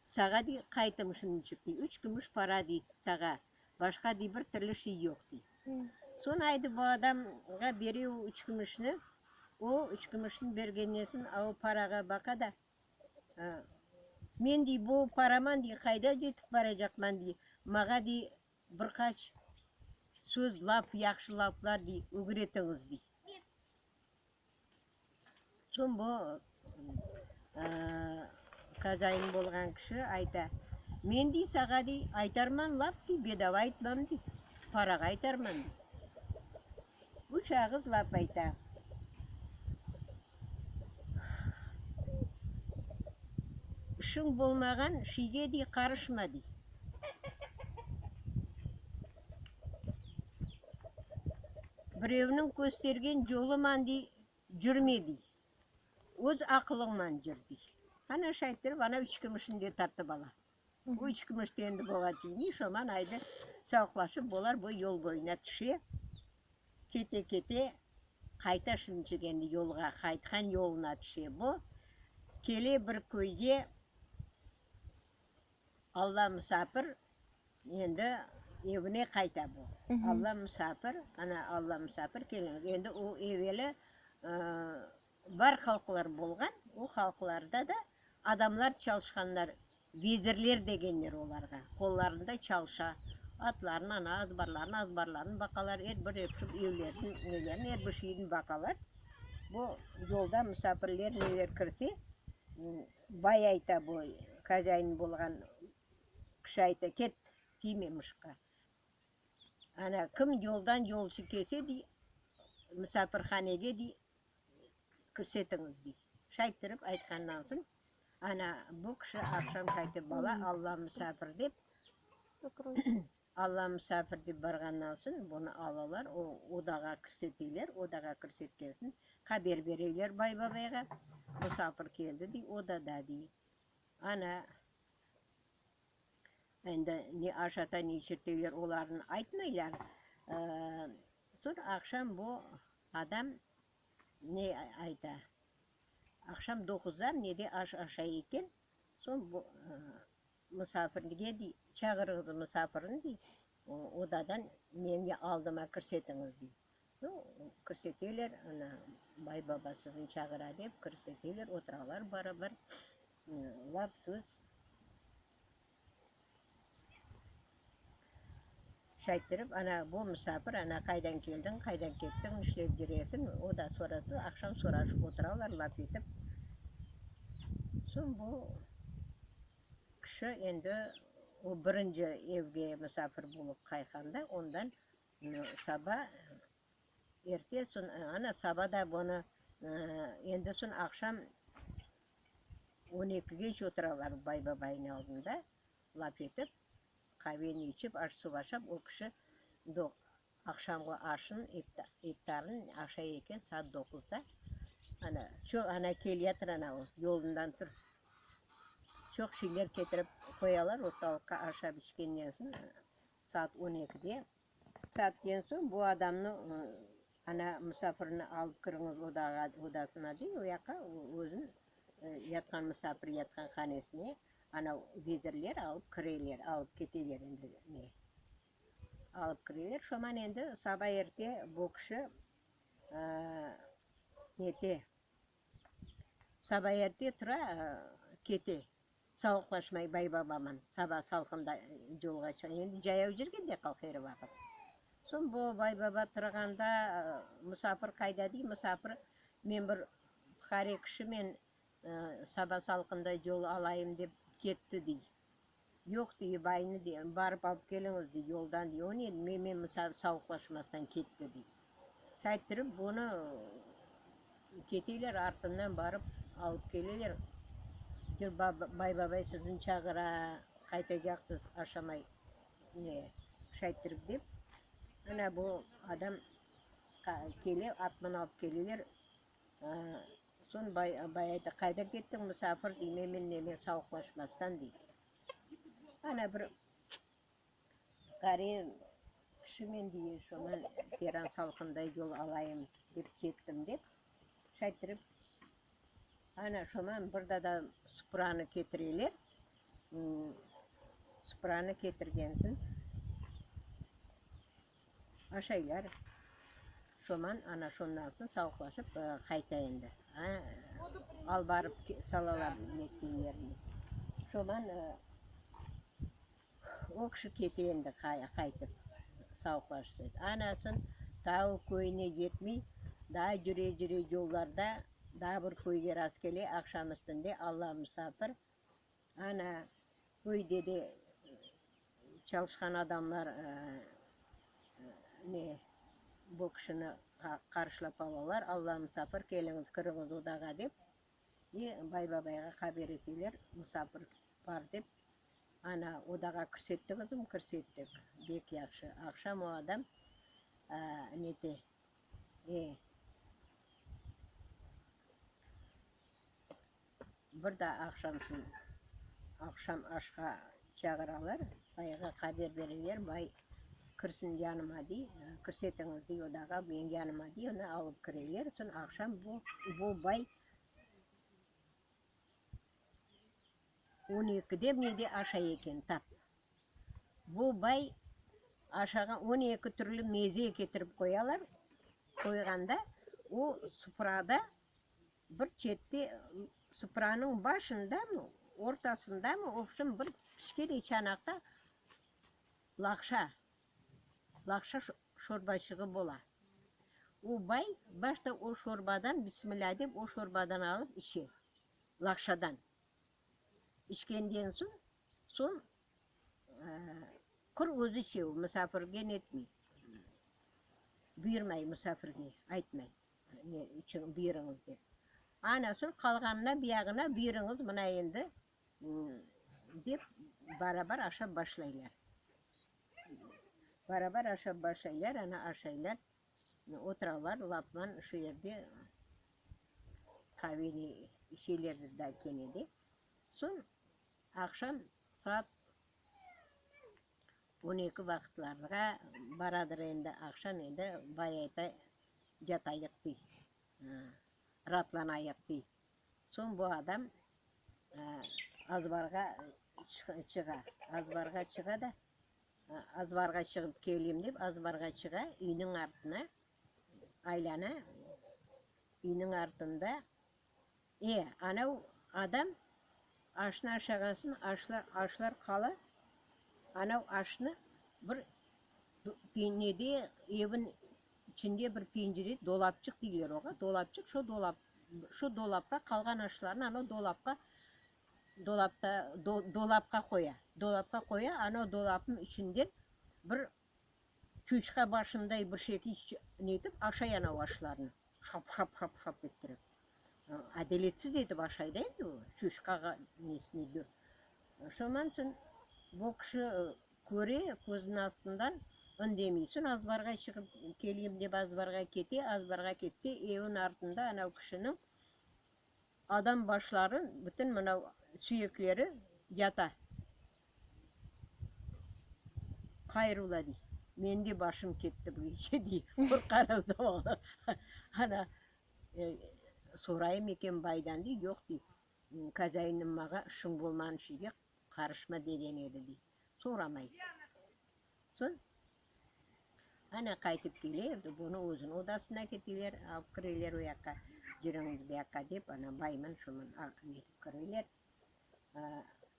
sağa, dey, qaytım şunıçıq, dey, üç kümüş para, dey, sağa, başqa, dey, bir türlü şey yoq, dey. Soñ aydı bu adamğa bere o üç kümüşni. O üç kümüşni bergenden soñ, a o parağa baqa da, Men, dey, bu paraman, dey, qayda cetip baracaqman, dey, mağa, dey, bir qaç söz, laf, yahşı laflar, dey, ögretiñiz, dey. Soñ bu kazain bolğan kişi ayta, Men, dey, sağa, dey, aytarman laf, dey, bedava aytmam, dey, parağa aytarman, dey. Üç ağız laf ayta. İşiñ bolmağan şiyge, dey, qarışma, dey. Birevniñ köstergen yoluman, dey, cürme, dey. Öz aqılıñman cür, dey. Ana şayttirip, ana üç kümüşni de tartıp ala. Bu üç kümüş de endi buğa tiymey, şoman aydı sağlıqlaşıp bolar bu yol boyuna tüşe. Kete-kete qayta şunçıq endi yolğa, qaytqan yoluna tüşe bu. Kele bir köyge. Alla musafir endi evine qayta bu. Alla musafir, ana Alla musafir kelgen. Endi o eveli bar halqlar bolğan, o halqlarda da adamlar çalışqanlar, vezirler degenler olarğa, qollarında çalışa, atların, ana azbarların, azbarların baqalar, er bir evlerin, nelerin, er bir şeyin baqalar. Bu yolda musafirler neler kirse, Bay ayta bu, hozâin bolğan kişi ayta, ket, tiyme mışıqqa. Ana, kim yoldan yolcu kelse, dey, musafirhanege, dey, kirsetiñiz, dey. Şayttırıp aytqandan soñ, ana, bu kişi aqşam şaytip bala, Alla musafir dep, Alla musafir dep barğandan soñ, bunı alalar, o odağa kirseteyler, odağa kirsetken soñ, haber bereyler bay babayğa, musafir keldi, dey, odada, dey. Ana, endi ne aşata, ne içirteyler, olarnı aytmaylar. Soñ aqşam bu adam ne ayta, aqşam doquzda nede aş aşay eken, soñ bu Musafirlige dey, çağırıñız musafirni dey, odadan meni aldıma kirsetiñiz dey. Nu, kirseteler, ana, bay baba sizni çağıra dep kirseteler, oturalar barabar, laf söz. Şayttırıp, ana, bu musafir, ana, qaydan keldiñ, qaydan kettiñ, nişlep cüresiñ, o da sorasa, aqşam soraşıp oturalar, laf etip. Soñ bu. Kişi endi o birinci evge musafir bolıp qaytqanda, ondan saba erte soñ, ana, saba da bunı endi soñ aqşam on ekigece oturalar bay babaynıñ aldında laf etip, qaveni içip, aş-suv aşap, o kişi Aqşamğı aşın, iftarın aşay eken saat doquzda. Ana, çoq, ana, keliyatır ana o, yolundan tur. Çoq şeyler ketirip qoyalar ortalıqqa aşap içkenden soñ, saat on ekide. Saatten soñ bu adamnı, ana, musafirni alıp kiriñiz odağa, odasına dey, o yaqqa, özün yatqan, musafir yatqan hanesine, ana, vezirler alıp kireler, alıp keteler endi ne. Alıp kireler. Şoman endi saba erte bu kişi nete, saba erte tura, kete, savuqlaşmay bay babaman, saba salqında yolğa çıqa, endi cayav cürgen de halq er vaqıt. Soñ bu bay baba turğanda, musafir qayda dey, musafir, men bir fuqare kişimen, saba salqında yol alayım dep. ketti, dey. Yoq, dey, baynı, dey, barıp alıp keliñiz, dey, yoldan, dey, o ne, mennen savuqlaşmastan ketti, dey. Şayttırıp, bunı keteler, artından barıp alıp keleler. Cır bay babay sizni çağıra, qaytacaqsız aşamay, ne, şayttırıp dep. Ana bu adam kele, atman alıp keleler. Soñ bay ayta, Qayda kettiñ, musafir, dey, memen neme savuqlaşmastan, dey. Ana bir qari kişimen, dey, şoña teran salqında yol alayım dep kettim, dep şayttırıp, ana şoman bir dada supranı ketireler. Supranı ketirgen soñ Aşaylar. Şoman, ana şondan soñ savuqlaşıp qayta endi. Al barıp salalar netken yerine. Şoman o kişi kete endi qaytıp, savuqlaşıp. Ana soñ tau köyüne yetmey, daa cüre-cüre yollarda daa bir köyge rastkele, aqşam üstünde Alla musafir. Ana, köyde de çalışqan adamlar ne, bu kişini qarşılap alalar, Alla musafir, keliñiz, kiriñiz odağa dep, i bay-babayğa haber eteler, musafir bar dep. Ana, odağa kirsettiñizmi? Kirsettik. Bek yahşı. Aqşam o adam nete, e. Bir daa aqşamsın, aqşam aşqa çağıralar, bayğa haber bereler, bay kirsin yanıma dey, kirsetiñiz dey odağa, menim yanıma dey, onı alıp kireler, soñ aqşam bu, bu bay on ekide mi nede aşay eken tap. Bu bay aşağan 12 türlü meze ketirip qoyalar, qoyğanda o sufrada Bir çette, supranıñ başındamı, ortasındamı, obşim bir kiçkene çanaqta laqşa, laqşa şorbaçığı bola. O bay başta o şorbadan, bismillâ dep, o şorbadan alıp içe, laqşadan. İçkenden soñ, soñ qur özü içe, o musafirge netmey, buyurmay musafirge, aytmay. Ne içün buyurıñız dep. Ana soñ qalğanına buyağına buyurıñız mına endi dep barabar aşap başlaylar. Barabar aşap başlaylar, ana aşaylar, oturalar lapman şu yerde qaveni içelerdir da kene de. Soñ aqşam saat 12 vaqıtlarğa baradır endi, aqşam endi bay ayta, yatayıq dey, raatlanayıq dey. Soñ bu adam azbarğa çığa, azbarğa çığa da, azbarğa çıgıp keleyim dep, azbarğa çığa, üyniñ artına aylana, üyniñ artında, e, anav adam aşnı aşağan soñ, aşlar, aşlar qala, anav aşnı bir nede, evin içinde bir pencere, dolapçıq deyler oğa, dolapçıq, şo dolap, şo dolapqa qalğan aşlarnı anav dolapqa, dolapta, dolapqa qoya, dolapqa qoya, anav dolapnıñ içinden bir çuçqa başınday bir şekil netip aşay anav aşlarnı, şap-şap-şap-şap ettirip. Adaletsiz etip aşay da endi o, çuçqağa nesine. Şondan soñ bu kişi köre, közüniñ astından indemey. Soñ azbarğa çıqıp keleyim dep azbarğa kete, azbarğa ketse, evniñ artında anav kişiniñ adam başları, bütün mınav suyekleri yata. Qayırıla, dey. Menim de başım ketti bu gece, dey. Qorqarım zavallı. Ana, sorayım eken baydan, dey, yoq, dey. Kazâinim mağa işiñ bolmağan şeyge qarışma degen edi, dey. Soramay. Soñ, ana qaytıp kele, bunı özüniñ odasına keteler, alıp kireler o yaqqa, cürüñiz bu yaqqa dep, ana bayman şoman netip kireler.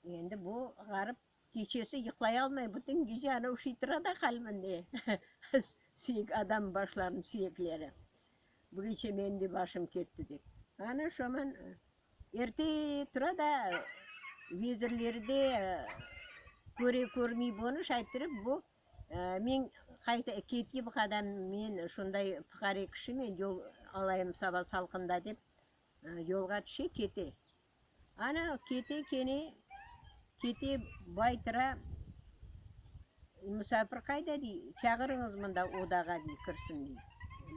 Endi bu ğarip keçesi yuqlay almay, bütün gece ana uşay tura da qalbinde, suyek, adam başlarınıñ suyekleri. Bu gece menim de başım ketti dep. Ana şoman erte tura da. Vezirleri de köre körmey bunı, şayttırıp bu men qayta keteyim qadam men şunday fuqare kişimen, yol alayım saba salqında dep yolğa tüşe kete. Ana kete kene kete bay tura, musafir qayda dey, çağırıñız mında odağa dey, kirsin dey,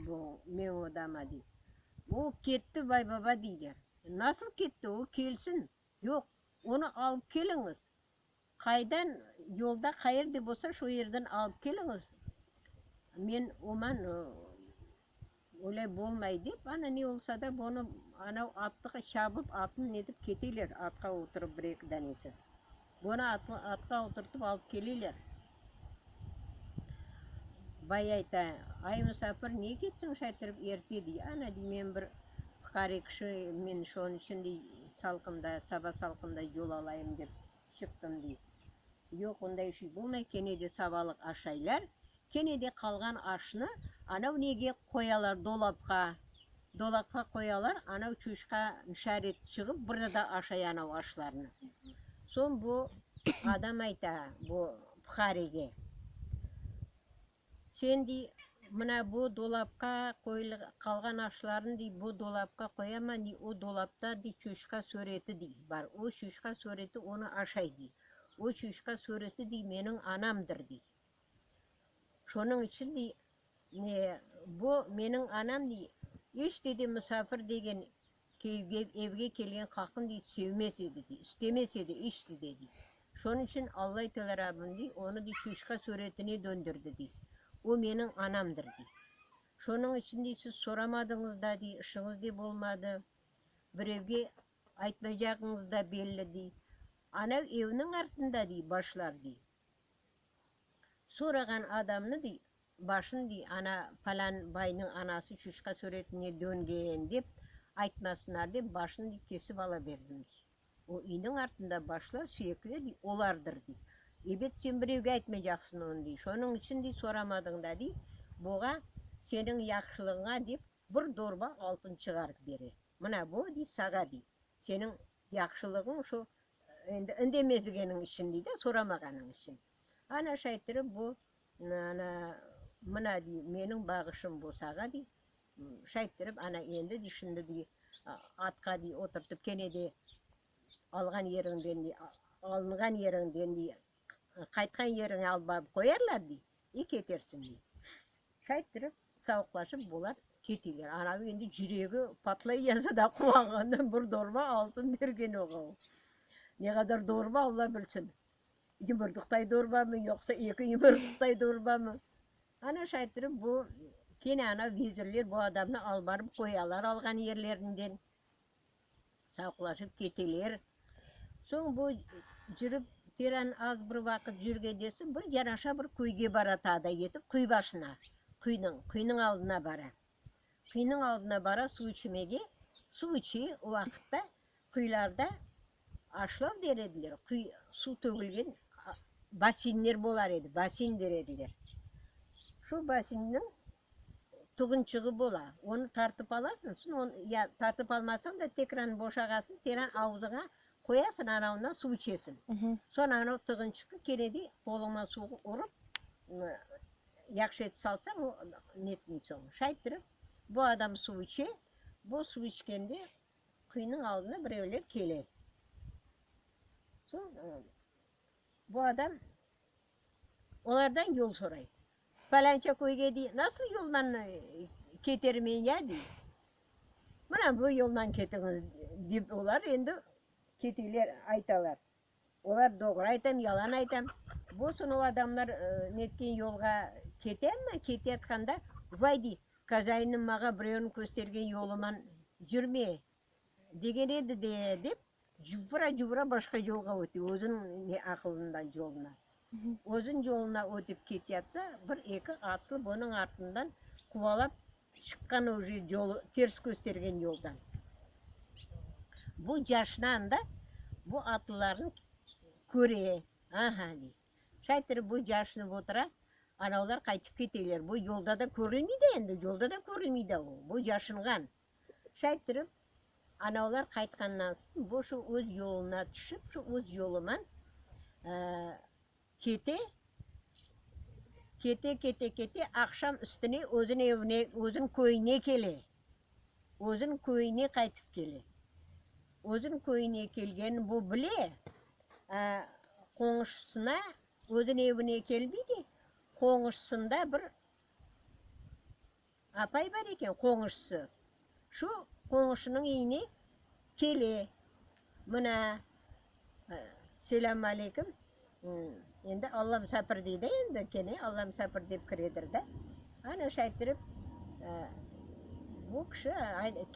bu meñ odama dey. O ketti bay baba deyler. Nasıl ketti, o kelsin. Yoq, onı alıp keliñiz. Qaydan, yolda qayerde bolsa, şo yerden alıp keliñiz. Men oman olay bolmay dep, ana ne olsa da bunı anav attığa çabıp, atın netip keteler, atqa oturıp bir-eki danesi. Bunı atqa oturtıp alıp keleler. Bay ayta, Ay, musafir, ne kettiñ şaytırıp erte, dey. Ana, dey, men bir fuqare kişi, men şonıñ içün, dey, salqında, saba salqında yol alayım dep çıqtım, dey. Yoq, onday şey bolmay, kene de sabalıq aşaylar, kene de qalğan aşnı anav nege qoyalar, dolapqa, dolapqa qoyalar, anav çuşqa nişaret çıgıp bir da aşay anav aşlarnı. Soñ bu adam ayta bu fuqarege, Sen, dey, mına bu dolapqa qalğan aşlarnı, dey, bu dolapqa qoyaman, dey, o dolapta, dey, çuşqa sureti, dey, bar, o çuşqa sureti onı aşay, dey, o çuşqa sureti, dey, meniñ anamdır, dey. Şonıñ içün, dey, ne, bu meniñ anam, dey, iç de de musafir degen evge kelgen qaqın, dey, sevmez edi, dey, istemez edi iç de de, dey. Şonıñ içün Allay Teala Rabbim, dey, onı, dey, çuşqa suretine döndürdi, dey. O meniñ anamdır, dey. Şonıñ içün, dey, siz soramadıñız da, dey, işiñiz de bolmadı, birevge aytmaycağıñız da belli, dey. Anav evniñ artında, dey, başlar, dey. Sorağan adamnı, dey, başın, dey, ana falan baynıñ anası çuşqa suretine döngen, dep aytmasınlar dep, başın, dey, kesip ala berdim, dey. O üyniñ artında başlar, suyekler, dey, olardır, dey. Ebet, sen birevge aytmaycaqsıñ onı, dey. Şonıñ içün, dey, soramadıñ da, dey, buğa seniñ yahşılığıña dep bir dorba altın çıgarıp bere. Mına bu, dey, sağa, dey, seniñ yahşılığıñ şu endi indemezigeniñ içün, dey da, soramağanıñ içün. Ana şayttırıp bu, ana, mına, dey, meniñ bağışım bu sağa, dey. Şayttırıp, ana endi, dey, şimdi, dey, atqa, dey, oturtıp kene de alğan yeriñden, dey, alınğan yeriñden, dey, qaytqan yeriñe alıp barıp qoyarlar, dey, i ketersiñ, dey. Şayttırıp, savuqlaşıp bular keteler. Anavı endi cüregi patlay yazsa da quvanğandan bir dorba altın bergen oğa. Ne qadar dorba, Alla bilsin. Yumurduqtay dorbamı, yoqsa eki yumurduqtay dorbamı? Ana şayttırıp bu kene ana vezirler bu adamnı alıp barıp qoyalar alğan yerlerinden. Savuqlaşıp keteler. Soñ bu cürip teran az bir vaqıt cürgende soñ bir yanaşa bir köyge bara taa da yetip quyu başına, quyunıñ, quyunıñ aldına bara. Quyunıñ aldına bara suv içmege, suv içe, o vaqıtta quyularda aşlav der ediler, quy, suv tögülgen basinler bolar edi, basin der ediler. Şu basinniñ Tuğınçığı bola. Onı tartıp alasıñ, soñ onı ya tartıp almasañ da tekrar boşağasıñ, teran avuzıña qoyasıñ, anavından suv içesiñ. Soñ anav tığınçıqı kene de qoluñman suvğa urıp, yahşı etip salsañ, o netmey soñ. Şayttırıp, bu adam suv içe, bu suv içkende quyunıñ aldına birevler kele. Soñ bu adam Olardan yol soray. Falânca köyge, dey, nasıl yoldan ketermen ya, dey. Mına bu yoldan ketiñiz, dep olar endi keteler, aytalar. Olar doğru aytam, yalan aytam. Bu soñ o adamlar netken yolğa kete amma, keteyatqanda, vay, dey, kazainim mağa birevniñ köstergen yoluman cürme, degen edi de, dep, Cuvura-cuvura başqa yolğa öte, özüniñ ne aqılından yoluna. Özüniñ yoluna ötip ketyatsa, bir-eki atlı bunıñ artından quvalap çıqqan uje yolu, ters köstergen yoldan. Bu yaşına anda bu atlılarnı köre, aha, dey. Şaytırıp bu yaşınıp otura, anavlar qaytıp keteler. Bu yolda da körülmey de endi, yolda da körülmey de o, bu yaşınğan. Şayttırıp. Anavlar qaytqandan soñ bu şu öz yoluna tüşip, şu öz yoluman kete, kete, kete, kete, aqşam üstüne özüniñ evine, özüniñ köyüne kele. Özüniñ köyüne qaytıp kele. Özüniñ köyüne kelgenin bu bile, qoñuşısına, özüniñ evine kelmey de, qoñuşısında bir Apay bar eken, qoñuşısı. Şu qoñuşınıñ iyine kele. Mına, selâm aleyküm, endi Alla musafir dey de endi, kene Alla musafir dep kiredir de. Ana şayttirip, bu kişi,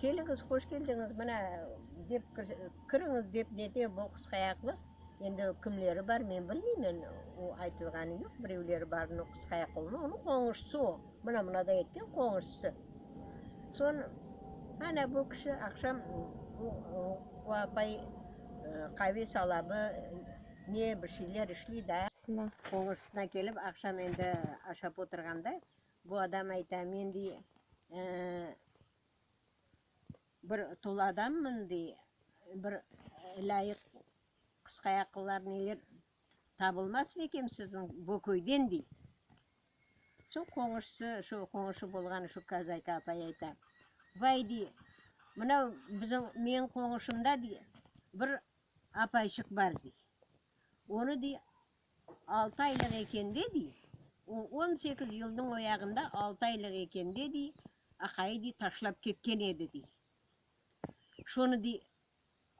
keliñiz, hoş keldiñiz, mına, dep kiriñiz dep nete bu qısqayaqlı. Endi kimleri bar, men bilmeymen, o aytılğanı yoq, birevleri barını qısqayaqlı, onıñ qoñuşısı o. Mına mınaday etken qoñuşısı. Soñ, ana bu kişi aqşam o apay qave salamı, ne bir şeyler işley da. Qoñuşısına kelip, aqşam endi aşap oturğanda, bu adam ayta, men dey, bir tul adammın dey, bir lâyıq qısqayaqlılar neler tabılmasmı eken siziñ bu köyden dey. Soñ qoñuşısı, şu qoñuşı bolğan şu kazayka apay ayta, Vay, dey, mınav biziñ, meñ qoñuşımda, dey, bir apayçıq bar, dey. Onı, dey, altı aylıq ekende, dey, o 18 yılnıñ o yağında altı aylıq ekende, dey, aqayı, dey, taşlap ketken edi, dey. Şonı, dey,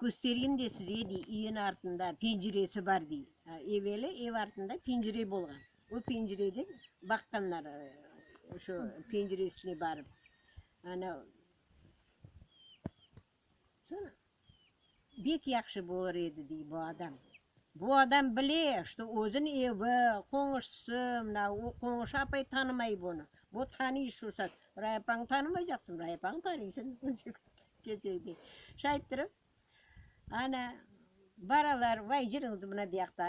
Köstereyim de size, dey, üyün artında penceresi bar, dey. Eveli ev artında pencere bolğan. O pencereden baqqanlar, şu penceresine barıp. Ana, soñ bek yahşı bolır edi, dey, bu adam. Bu adam bile, şto özüniñ evi, qoñuşısı, mına o qoñuşı apay tanımay bunı. Bu tanıy şu saat. Ray apañı tanımaycaqsıñ, Ray apañı tanıysıñ. Keçeydi. Şayttırıp, ana, baralar, vay, cürüñiz mına buyaqta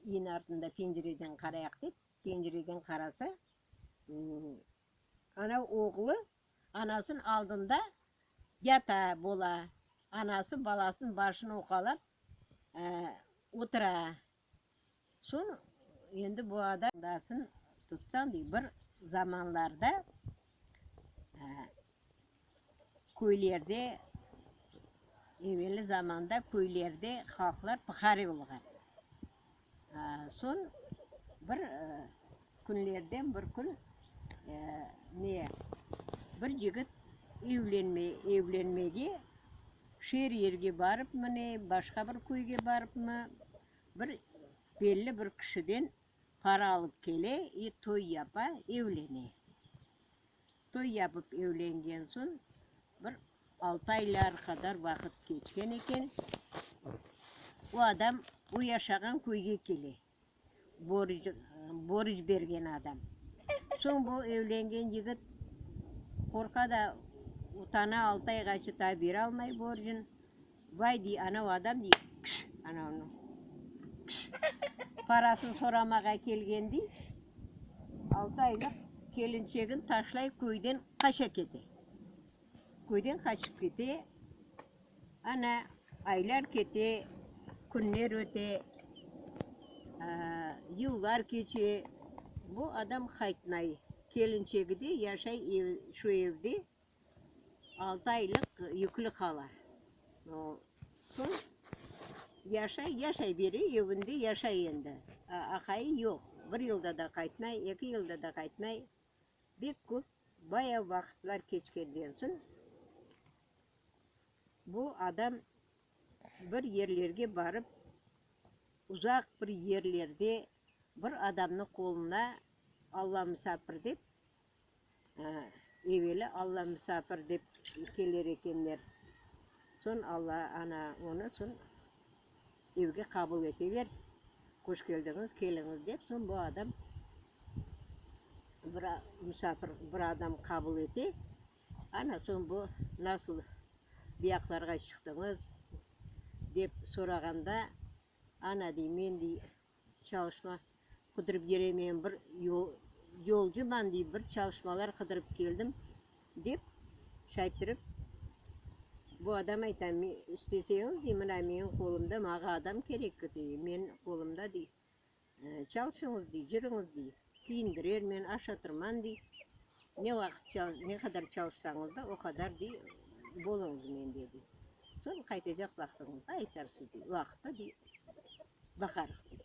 üyniñ artında pencereden qarayaq dep, pencereden qarasa, ana oğlu anasınıñ aldında yata bola. Anası balasınıñ başını uqalap otura. Soñ endi bu adam. Dasın tutsañ dey, bir zamanlarda köylerde, evelli zamanda köylerde halqlar pıhare olğan. Soñ bir künlerden bir kün ne, bir cigit evlenme, evlenmege şeer yerge barıpmı ne, başqa bir köyge barıpmı, Bir belli bir kişiden para alıp kele i toy yapa, evlene. Toy yapıp evlengen soñ bir altı aylar qadar vaqıt keçken eken, o adam o yaşağan köyge kele, borc, borc bergen adam. Soñ bu evlengen yigit qorqa da, utana, altı ayğaçı taa beralmay borcun. Vay, dey, anav adam, dey, kş, anavnıñ, kş, parasını soramağa kelgen, dey, altı aylıq kelinçegin taşlay köyden qaça kete. Köyden qaçıp kete, ana, aylar kete, künler öte, yıllar keçe, bu adam qaytmay. Kelinçegi de yaşay şu evde. Altı aylıq yüklü qala. Soñ yaşay, yaşay bere, evinde yaşay endi. Aqayı yoq. Bir yılda da qaytmay, eki yılda da qaytmay. Bek köp, bayağı vaqıtlar keçkenden soñ bu adam bir yerlerge barıp, uzaq bir yerlerde bir adamnıñ qoluna Alla musafir dep, Eveli Alla musafir dep keler ekenler. Soñ Alla, ana, onı soñ evge qabul eteler. Hoş keldiñiz, keliñiz dep. Soñ bu adam bir musafir bir adam qabul ete. Ana, soñ bu nasıl buyaqlarğa çıqtıñız dep sorağanda, ana, dey, men, dey, Çalışma qıdırıp yüremeyim, bir yolcuman, dey, bir çalışmalar qıdırıp keldim, dep şaytırıp. Bu adam ayta, İsteseñiz, dey, mına menim qolumda, mağa adam kerek, dey, menim qolumda, dey, çalışıñız, dey, cürüñiz, dey, kiyindirermen, aşatırman, dey, ne vaqıt, ne qadar çalışsañız da, o qadar, dey, bolıñız mende, dey. Soñ qaytacaq vaqtıñızda aytarsız, dey, vaqıtta, dey, baqarıq, dey.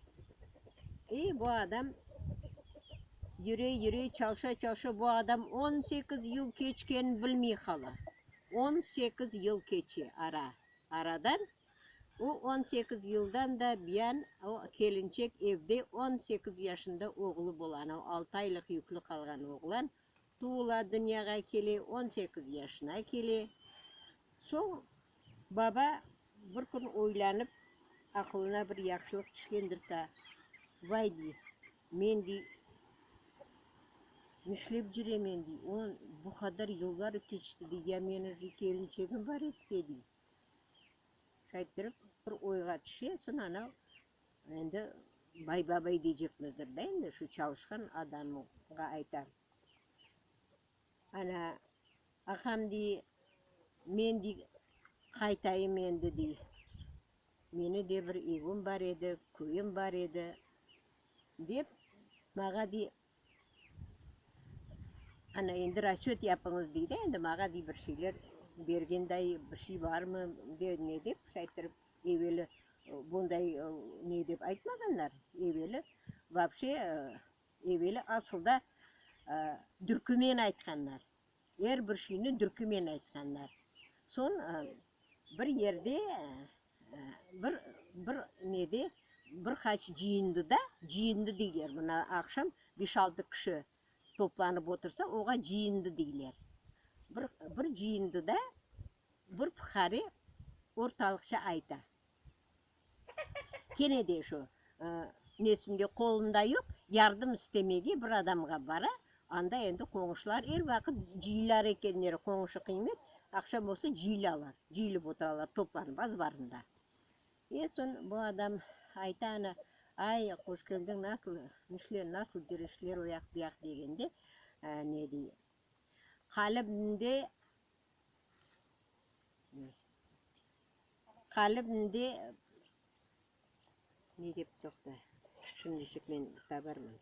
E, bu adam yüre-yüre, çalışa-çalışa, bu adam 18 yıl keçkenini bilmey qala. 18 yıl keçe ara, aradan. O 18 yıldan da biyan o kelinçek evde 18 yaşında oğlu bola, anav altı aylıq yüklü qalğan oğlan tuvula, dünyağa kele, 18 yaşına kele. Soñ baba bir kün oylanıp, aqılına bir yahşılıq tüşkendir ta, Vay, dey, men, dey, nişlep cüremen, dey, on, bu qadar yıllar keçti, dey, ya menim je kelinçegim bar edi de, dey. Şayttırıp bir oyğa tüşe, soñ anav endi bay babay deycekmizdir da endi, şu çalışqan adamğa ayta. Ana, aqam, dey, men, dey, qaytayım endi, dey, meni de bir evim bar edi, köyüm bar edi, dep, mağa, dey, ana, endi rasçöt yapıñız, dey de, endi mağa, dey, bir şeyler bergenday bir şey barmı, de, ne dep, şayttırıp, eveli bunday ne dep aytmağanlar, eveli vapşe, Eveli asılda dürkümen aytqanlar. Er bir şeyni dürkümen aytqanlar. Soñ bir yerde, bir, bir nede, bir qaç cıyındıda, cıyındı deyler, mına aqşam beş-altı kişi toplanıp otursa, oğa cıyındı deyler. Bir, bir cıyındıda bir fuqare ortalıqça ayta. Kene de şu nesinde qolunda yoq, yardım istemege bir adamğa bara, anda endi qoñuşlar er vaqıt cıyılar ekenler, qoñuşı qıymet, aqşam olsa cıyılalar, cıyılıp oturalar toplanıp azbarında. E, soñ bu adam ayta ana, ay, hoş keldiñ, nasıl, nişler, nasıl cürüşler o yaq bu yaq degende, ne dey, qalibimde Qalbimde ne dep toqta, şimdişik men tabarman.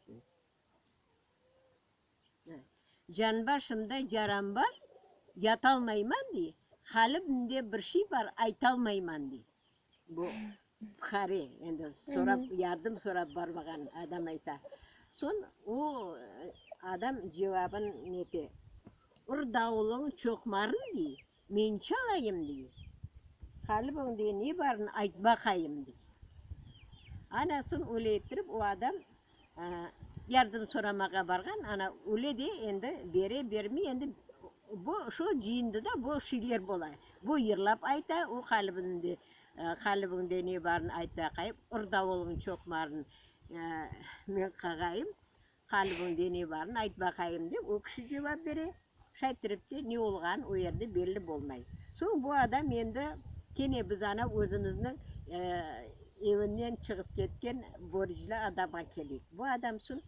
Canbaşımda yaram bar, yatalmayman dey, qalbimde bir şey bar, aytalmayman dey. Bu fuqare, endi sorap, yardım sorap barmağan adam ayta. Soñ o adam cevabın nete, Ur davulıñ çoqmarın dey, Men çalayım, dey. Qalbiñde ne barını ayt baqayım, dey. Ana, soñ öyle ettirip o adam yardım soramağa barğan, ana, öyle de endi bere, bermey, endi bu şu cıyındıda bu şeyler bola. Bu yırlap ayta, o qalbinde, qalbiñde ne barını ayt baqayım, ur davulıñ çoqmarın men qağayım, Qalbiñde ne barın ayt baqayım, dep, o kişi cevap bere. Şayttirip de ne olğanı o yerde belli bolmay. Soñ bu adam endi kene biz ana özümizniñ evinden çıqıp ketken borclu adamğa keleyik. Bu adam soñ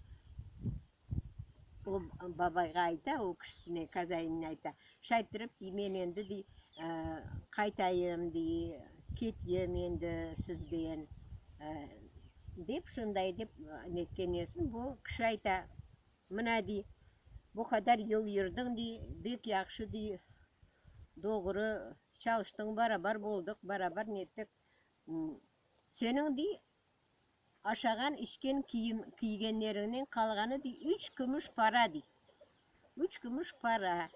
o babayğa ayta, o kişisine, kazainine ayta, Şayttirip, dey, men endi, dey, qaytayım, dey, keteyim endi sizden, dep, şunday dep netken esin, bu kişi ayta, Mına, dey, bu qadar yıl yurdıñ, dey, bek yahşı, dey, doğru çalıştıñ, barabar boldıq, barabar nettik. Seniñ, dey, Aşağan, içken, kiyim kiygenleriñniñ qalğanı, dey, üç kümüş para, dey. Üç kümüş para.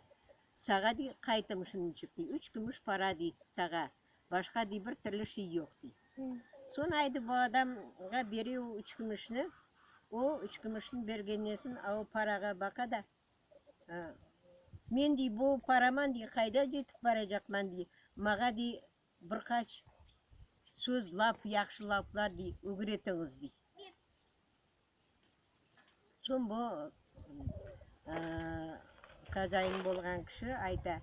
Sağa, dey, qaytım şunıçıq, dey, üç kümüş para, dey, sağa. Başqa, dey, bir türlü şey yoq, dey. Soñ aydı bu adamğa bere o üç kümüşni. O üç kümüşni bergenden soñ, a o parağa baqa da, Men, dey, bu paraman, dey, qayda cetip baracaqman, dey, mağa, dey, Bir qaç söz, laf, yahşı laflar dey, ögretiñiz, dey. Soñ bu kazain bolğan kişi ayta,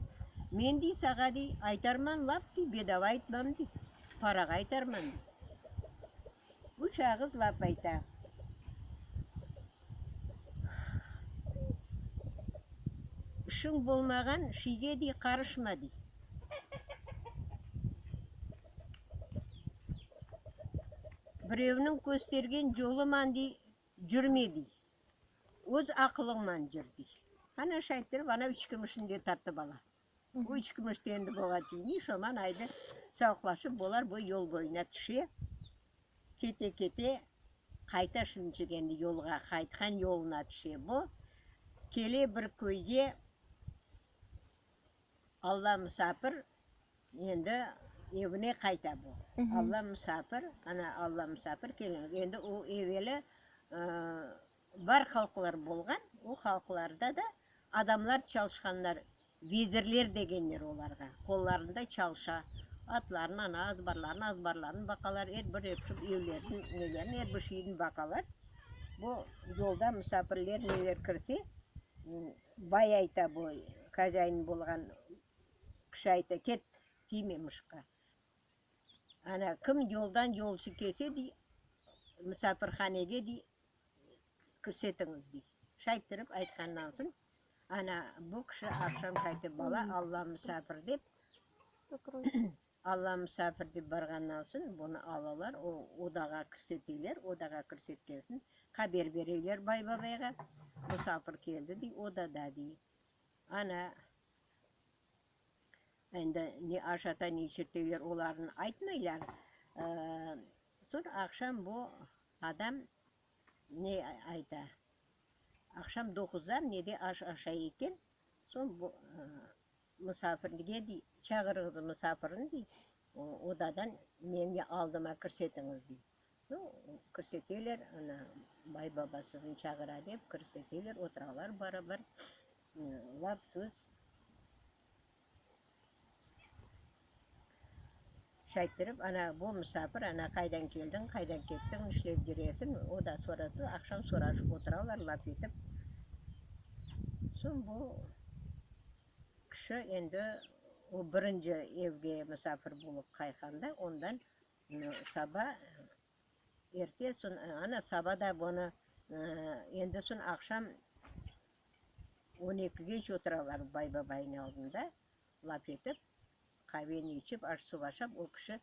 Men, dey, sağa, dey, aytarman laf, dey, bedava aytmam, dey, parağa aytarman, dey. Üç ağız laf ayta. İşiñ bolmağan şiyge, dey, qarışma, dey. Birevniñ köstergen yoluman, dey, cürme, dey, öz aqılıñman cür, dey. Ana şayttirip, ana üç kümüşni de tartıp ala. Bu üç kümüş de endi buğa tiymey, şoman aydı sağlıqlaşıp bolar bu yol boyuna tüşe. Kete-kete, qayta şunçıq endi yolğa, qaytqan yoluna tüşe bu. Kele bir köyge. Alla musafir endi evine qayta bu. Alla musafir, ana, Alla musafir keliñiz. Endi o eveli bar halqlar bolğan, o halqlarda da adamlar çalışqanlar, vezirler degenler olarğa, qollarında çalışa, atların, ana, azbarların, azbarların baqalar, er bir evleriniñ nelerini, er bir şeyini baqalar. Bu yolda musafirler neler kirse, Bay ayta bu, hozâin bolğan kişi ayta, ket, tiyme mışıqqa. Ana, kim yoldan yolcu kelse, dey, musafirhanege, dey, kirsetiñiz, dey. Şayttırıp aytqandan soñ, ana, bu kişi aqşam qaytıp bala, Alla musafir dep, Alla musafir dep barğandan soñ, bunı alalar, o odağa kirseteyler, odağa kirsetken soñ, haber bereyler bay babayğa, musafir keldi, dey, odada, dey. Ana, endi ne aşata, ne içirteyler, olarnı aytmaylar. Soñ aqşam bu adam ne ayta, aqşam doquzda nede aş aşay eken, soñ bu Musafirge dey, çağırıñız musafirni dey, odadan meñi aldıma kirsetiñiz dey. Nu, kirseteler, ana, bay baba sizni çağıra dep kirseteler, oturalar barabar, laf söz. Şayttırıp, ana, bu musafir, ana, qaydan keldiñ, qaydan kettiñ, nişlep cüresiñ, o da soradı, aqşam soraşıp oturalar, laf etip. Soñ bu. Kişi endi o birinci evge musafir bolıp qaytqanda, ondan saba erte soñ, ana, saba da bunı endi soñ aqşam on ekigece oturalar bay babaynıñ aldında laf etip, qaveni içip, aş-suv aşap, o kişi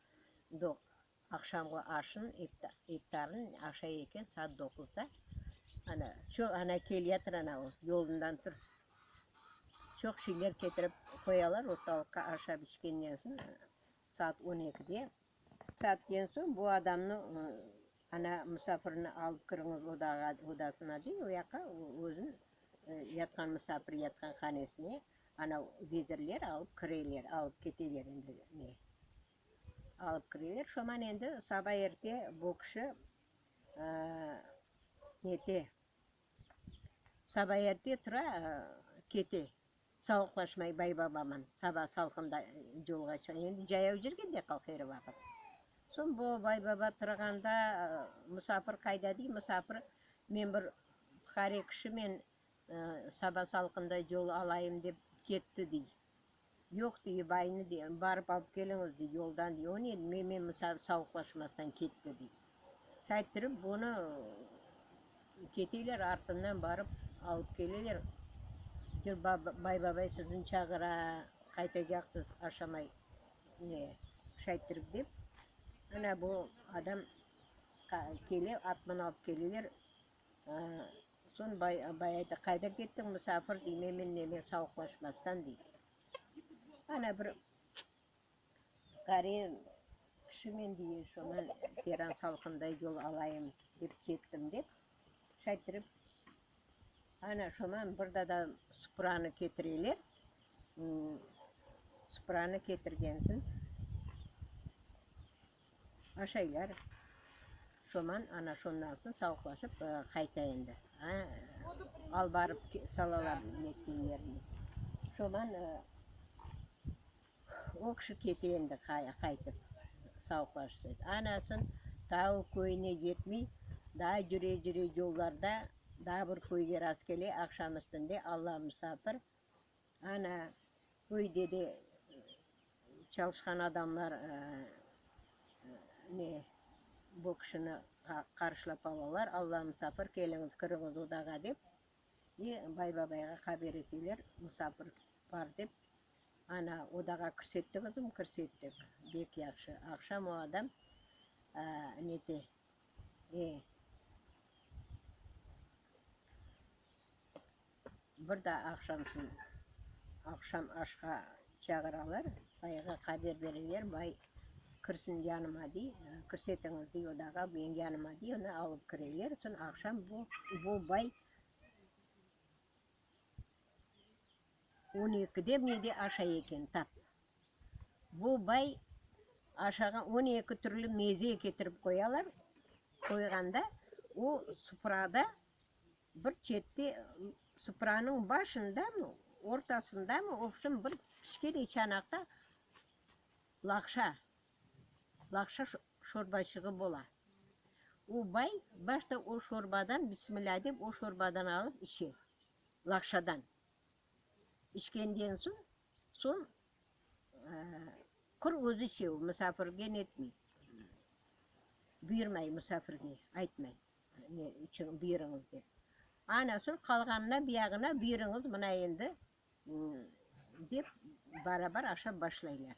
Aqşamğı aşın, iftarın aşay eken saat doquzda. Ana, çoq, ana, keliyatır ana o, yolundan tur. Çoq şeyler ketirip qoyalar ortalıqqa aşap içkenden soñ, saat on ekide. Saatten soñ bu adamnı, ana, musafirni alıp kiriñiz odağa, odasına dey, o yaqqa özün yatqan musafir yatqan hanesine, ana, vezirler alıp kireler, alıp keteler endi ne. Alıp kireler. Şoman endi saba erte bu kişi nete, saba erte tura, kete, savuqlaşmay bay babaman, saba salqında yolğa çıqa, endi cayav cürgen de qalq er vaqıt. Soñ bu bay baba turğanda, musafir qayda dey, musafir, men bir fuqare kişimen, saba salqında yol alayım dep ketti dey. Yoq, dey, baynı, dey, barıp alıp keliñiz, dey, yoldan, dey, o ne, memen savuqlaşmastan ketti, dey. Şayttırıp, bunı keteler, artından barıp alıp keleler. Cır, bay babay sizni çağıra, qaytacaqsız, aşamay, ne, şayttırıp dep. Ana bu adam kele, atman alıp keleler. Soñ bay bay ayta, Qayda kettiñ, musafir, dey, memen nemen savuqlaşmastan, dey. Ana bir qari kişimen, dey, şoña teran salqında yol alayım dep kettim, dep, şayttırıp, ana şoman bir dada supranı ketireler. Supranı ketirgen soñ. Aşaylar. Şoman, ana şondan soñ savuqlaşıp qayta endi. Al barıp salalar netken yerine. Şoman o kişi kete endi qaytıp, savuqlaşıp. Ana soñ tau köyüne yetmey, daa cüre-cüre yollarda daa bir köyge rastkele, aqşam üstünde Alla musafir. Ana, köyde de çalışqan adamlar ne, bu kişini qarşılap alalar, Alla musafir, keliñiz, kiriñiz odağa dep, i bay babayğa haber eteler, musafir bar dep. Ana, odağa kirsettiñizmi? Kirsettik. Bek yahşı. Aqşam o adam nete. E. Bir daa aqşamsın, aqşam aşqa çağıralar, bayğa haber bereler, bay kirsin yanıma dey, kirsetiñiz dey odağa, menim yanıma dey, onı alıp kireler, soñ aqşam bu, bu bay On ekide nede aşay eken, tap. Bu bay aşağan 12 türlü meze ketirip qoyalar, qoyğanda o suprada bir çette, supranıñ başındamı, ortasındamı, obşim bir kiçkene çanaqta laqşa, laqşa şorbaçığı bola. O bay başta o şorbadan, bismillâ dep, o şorbadan alıp içe. Laqşadan içkenden soñ, soñ qur özü içe, o musafirge netmey, buyurmay musafirge, aytmay, ne içün buyurıñız dep. Ana soñ qalğanına buyağına buyurıñız mına endi dep barabar aşap başlaylar.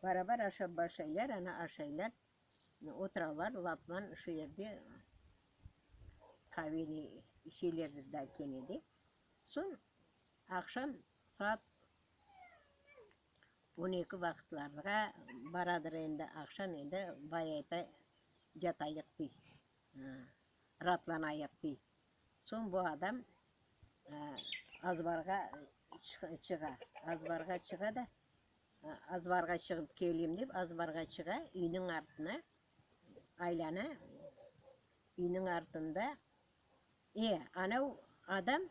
Barabar aşap başlaylar, ana aşaylar. Oturalar lapman şu yerde qaveni içelerdir da kene de. Soñ aqşam saat 12 vaqıtlarğa baradır endi aqşam endi bay ayta yatayıq dey, raatlanayıq dey. Soñ bu adam azbarğa çığa, azbarğa çığa da Azbarğa çıqıp keleyim dep, azbarğa çığa, üyniñ artına aylana, üyniñ artında, e, anav adam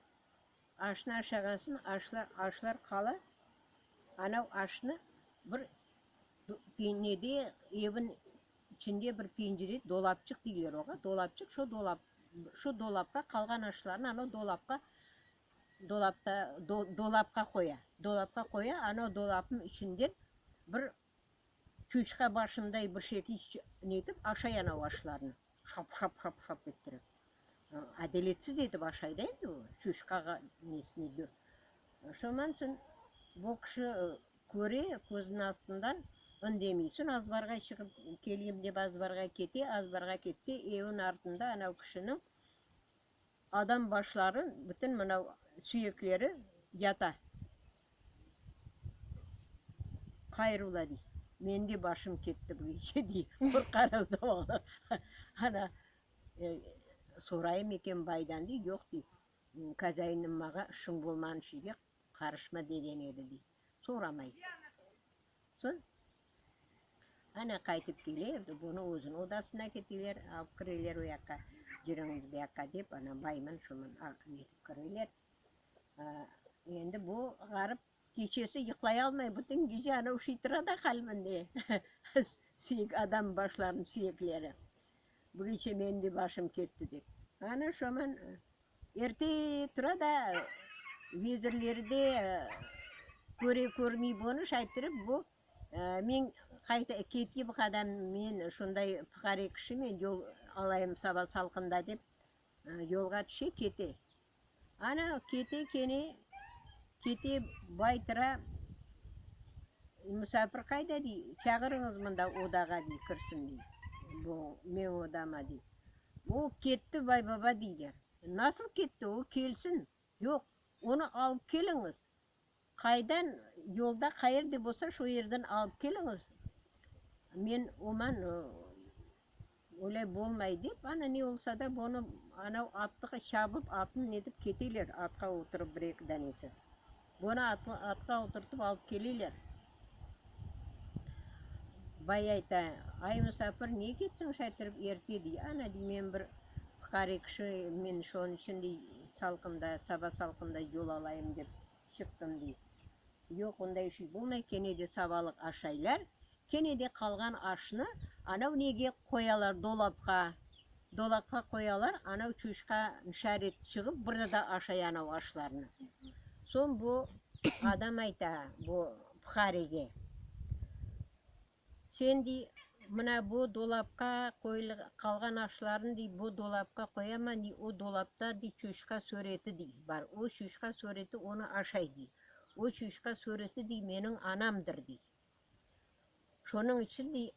aşnı aşağan soñ, aşlar, aşlar qala, anav aşnı bir nede, evin içinde bir pencere, dolapçıq deyler oğa, dolapçıq, şo dolap, şo dolapqa qalğan aşlarnı anav dolapqa Dolapta, dolapqa qoya. Dolapqa qoya, ana o dolapnıñ içinden bir çuçqa başınday bir şekil netip aşay ana o aşlarnı. Şap-şap-şap-şap ettirip. Adaletsiz etip aşay da endi o, çuçqağa nesine. Şondan soñ bu kişi köre, közüniñ astından indemey. Soñ azbarğa çıqıp keleyim dep azbarğa kete, azbarğa ketse, evniñ artında ana o kişiniñ Adam başları, bütün mına suyekleri yata. Qayrula, dey, menim de başım ketti bu gece, dey, qorqarım zavallı. Ana, sorayım eken baydan, dey, yoq, dey, kazâinim mağa işiñ bolmağan şeyge qarışma degen edi, dey. Soramay. Soñ, ana qaytıp kele, bunı özüniñ odasına keteler, alıp kireler o yaqqa, yürüñiz bu yaqqa dep, ana bayman şoman netip kireler. Endi bu ğarip keçesi yuqlay almay, bütün gece ana uşay tura da qalbinde, suyek, adam başlarınıñ suyekleri. Bu gece menim de başım ketti dep. Ana şoman Erte tura da vezirleri de köre körmey bunı şayttırıp bu men qayta ketki bu qadam men şunday fuqare kişi men yol alayım saba salqında dep yolğa tüşe kete. Ana kete kene kete bay tura musafir qayda dey çağırıñız mında odağa dey kirsin dey bu meñ odama dey. O ketti, vay baba, deyler. Nasıl ketti, o kelsin. Yoq, onı alıp keliñiz. Qaydan, yolda qayerde bolsa, şo yerden alıp keliñiz. Men oman öyle bolmay, dep, ana ne olsa da, bunı anav atlığa çabıp, atını netip keteler, atqa oturıp bir-eki danesi. Bunı atqa oturtıp alıp keleler. Bay ayta, Ay, musafir, ne kettiñ şaytırıp erte, dey. Ana, dey, men bir fuqare kişi, men şonıñ içün, dey, salqında, saba salqında yol alayım dep çıqtım, dey. Yoq, onday şey bolmay, kene de sabalıq aşaylar, kene de qalğan aşnı anav nege qoyalar, dolapqa, dolapqa qoyalar, anav çuşqa nişaret çıgıp bir da aşay anav aşlarnı. Soñ bu adam ayta bu fuqarege, Sen, dey, mına bu dolapqa qalğan aşlarnı, dey, bu dolapqa qoyaman, dey, o dolapta, dey, çuşqa süreti, dey, bar, o çuşqa süreti onı aşay, dey, o çuşqa süreti, dey, meniñ anamdır, dey. Şonıñ içün, dey.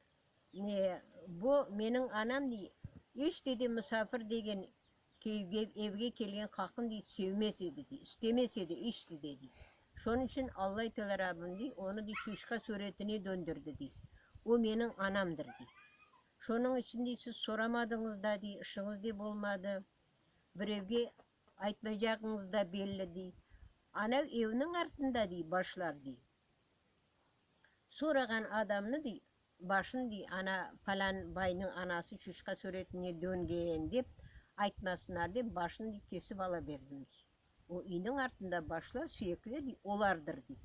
Ne, bu meniñ anam, dey, iç te de musafir degen evge kelgen qaqın, dey, sevmez edi, dey, istemez edi iç te de, dey. Şonıñ içün Allay Teala Rabbim, dey, onı, dey, çuçqa suretine döndürdi, dey. O meniñ anamdır, dey. Şonıñ içün, dey, siz soramadıñız da, dey, işiñiz de bolmadı, birevge aytmaycağıñız da belli, dey. Anav evniñ artında, dey, başlar, dey. Sorağan adamnı, dey, başın, dey, ana, falân baynıñ anası çuçqa suretine döngen, dep aytmasınlar dep, başın, dey, kesip ala berdim, dey. O üyniñ artında başlar, suyekler, dey, olardır, dey.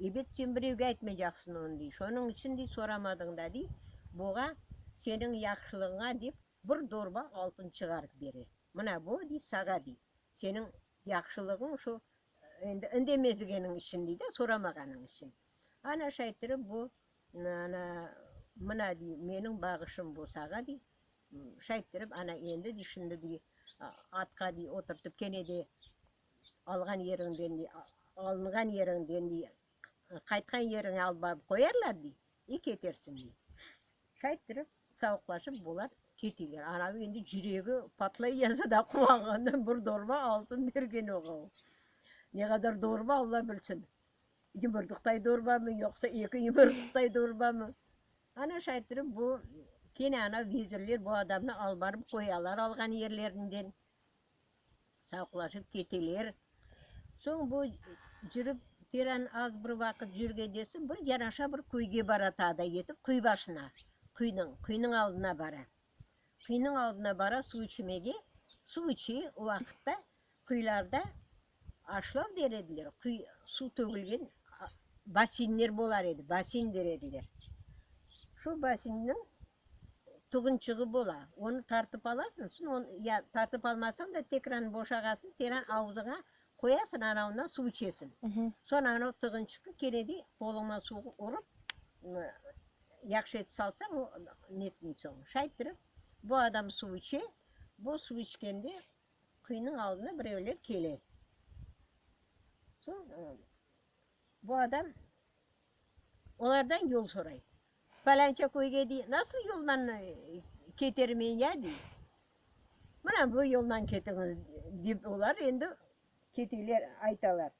Ebet, sen birevge aytmaycaqsıñ onı, dey. Şonıñ içün, dey, soramadıñ da, dey, buğa seniñ yahşılığıña dep bir dorba altın çıgarıp bere. Mına bu, dey, sağa, dey, seniñ yahşılığıñ şu Endi indemezigeniñ içün dey de, soramağanıñ içün. Ana şayttırıp bu, ana, mına dey, meniñ bağışım bu sağa dey. Şayttırıp ana endi dey, şimdi dey, atqa dey oturtıp kene de alğan yeriñden dey, alınğan yeriñden dey, qaytqan yeriñe alıp barıp qoyarlar dey, i ketersiñ dey. Şayttırıp savuqlaşıp bular keteler. Anavı endi cüregi patlay yaza da quvanğandan bir dorba altın bergen oğa. Ne qadar dorba Alla bilsin. Yumurdıqtay dorbamı, yoqsa eki yumurdıqtay dorbamı? Ana şayttırıp bu kene ana vezirler bu adamnı alıp barıp qoyalar alğan yerlerinden. Sağlıqlaşıp keteler. Soñ bu cürip teran az bir vaqıt cürgende soñ bir yanaşa bir köyge bara taa da yetip quyu başına, quyunıñ, quyunıñ aldına bara. Quyunıñ aldına bara suv içmege, suv içe, o vaqıtta quyularda aşlav der ediler, quyu, suv tögülgen basinler bolar edi, basin der ediler. Şu basinniñ Tuğınçığı bola. Onı tartıp alasıñ, soñ onı ya tartıp almasañ da tekrar boşağasıñ, tekrar avuzıña qoyasıñ, anavından suv içesiñ. Soñ anav tığınçıqı kene de qoluñman suvğa urıp, yahşı etip salsañ, o netmey soñ. Şayttırıp, bu adam suv içe, bu suv içkende quyunıñ aldına birevler kele. Soñ bu adam Olardan yol soray. Falânca köyge, dey, nasıl yoldan ketermen ya, dey. Mına bu yoldan ketiñiz, dep olar endi keteler, aytalar.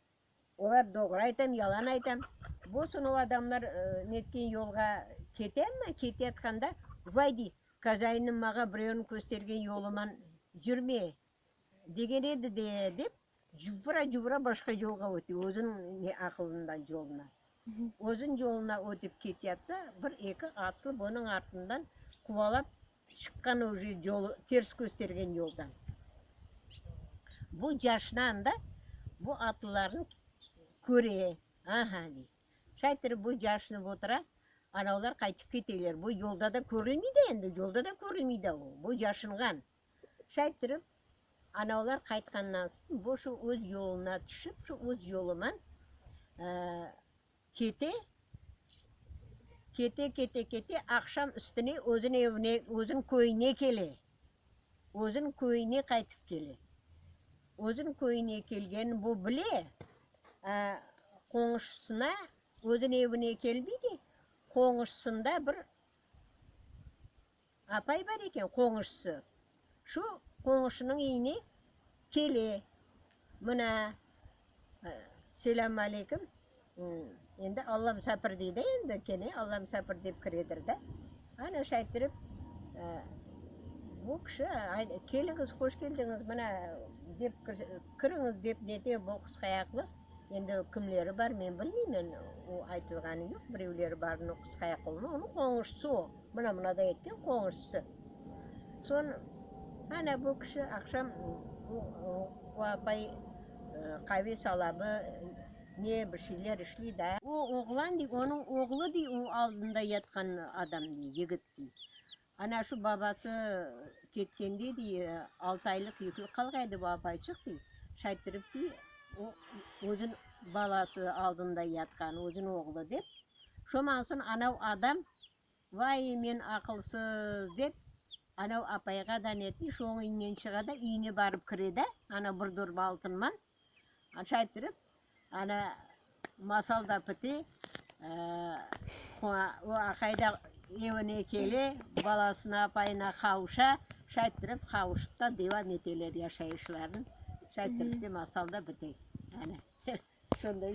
Olar doğru aytam, yalan aytam. Bu soñ o adamlar netken yolğa ketemmi, keteyatqanda, vay, dey, kazainim mağa birevniñ köstergen yoluman yürme, degen edi de, dep, Cuvura-cuvura başqa yolğa öte, özüniñ ne aqılından yoluna. Özüniñ yoluna ötip ketyatsa, bir-eki atlı bunıñ artından quvalap çıqqan uje yolu, ters köstergen yoldan. Bu yaşına anda bu atlılarnı köre, aha, dey. Şaytırıp bu yaşınıp otura, anavlar qaytıp keteler. Bu yolda da körülmey de endi, yolda da körülmey de o, bu yaşınğan. Şayttırıp, anavlar qaytqandan soñ, bu şu öz yoluna tüşip, şu öz yoluman kete, kete, kete, kete, aqşam üstüne özüñ evine, özüñ köyüne kele. Özüñ köyüne qaytıp kele. Özüñ köyüne kelgenin bu bile, qoñuşısına, özüñ evine kelmey de, qoñuşısında bir Apay bar eken, qoñuşısı. Şu qoñuşınıñ üyüne kele. Mına, selâm aleyküm, endi Alla musafir dey de endi, kene Alla musafir dep kiredir de. Ana şayttırıp, bu kişi, keliñiz, hoş keldiñiz, mına, dep kiriñiz dep nete bu qısqayaqlı. Endi kimleri bar, men bilmeymen, o aytılğanı yoq, birevleri barnı o qısqayaqlını, onıñ qoñuşısı o. Mına mınaday etken qoñuşısı. Soñ, ana bu kişi aqşam o apay qave salabı, ne bir şeyler işley da. O oğlan dey, onıñ oğlu dey, o aldında yatqan adam dey, yigit dey. Ana şu babası ketkende, dey, altı aylıq yüklü qalğaydı bu apayçıq, dey, şayttırıp, dey, o özün balası aldında yatqan, özün oğlu dep. Şoman soñ anav adam, vay, men aqılsız, dep, anav apayğa da netmey, şoñıñ üyünden çığa da, üyüne barıp kire de, ana bir dorba altınman, şayttırıp, ana masal da pite, o aqay da. Evine kele, balasına, apayına qavuşa, şayttırıp qavuşıp ta devam eteler yaşayışlarını. Şayttırıp de masal da bite. Ana, şonday.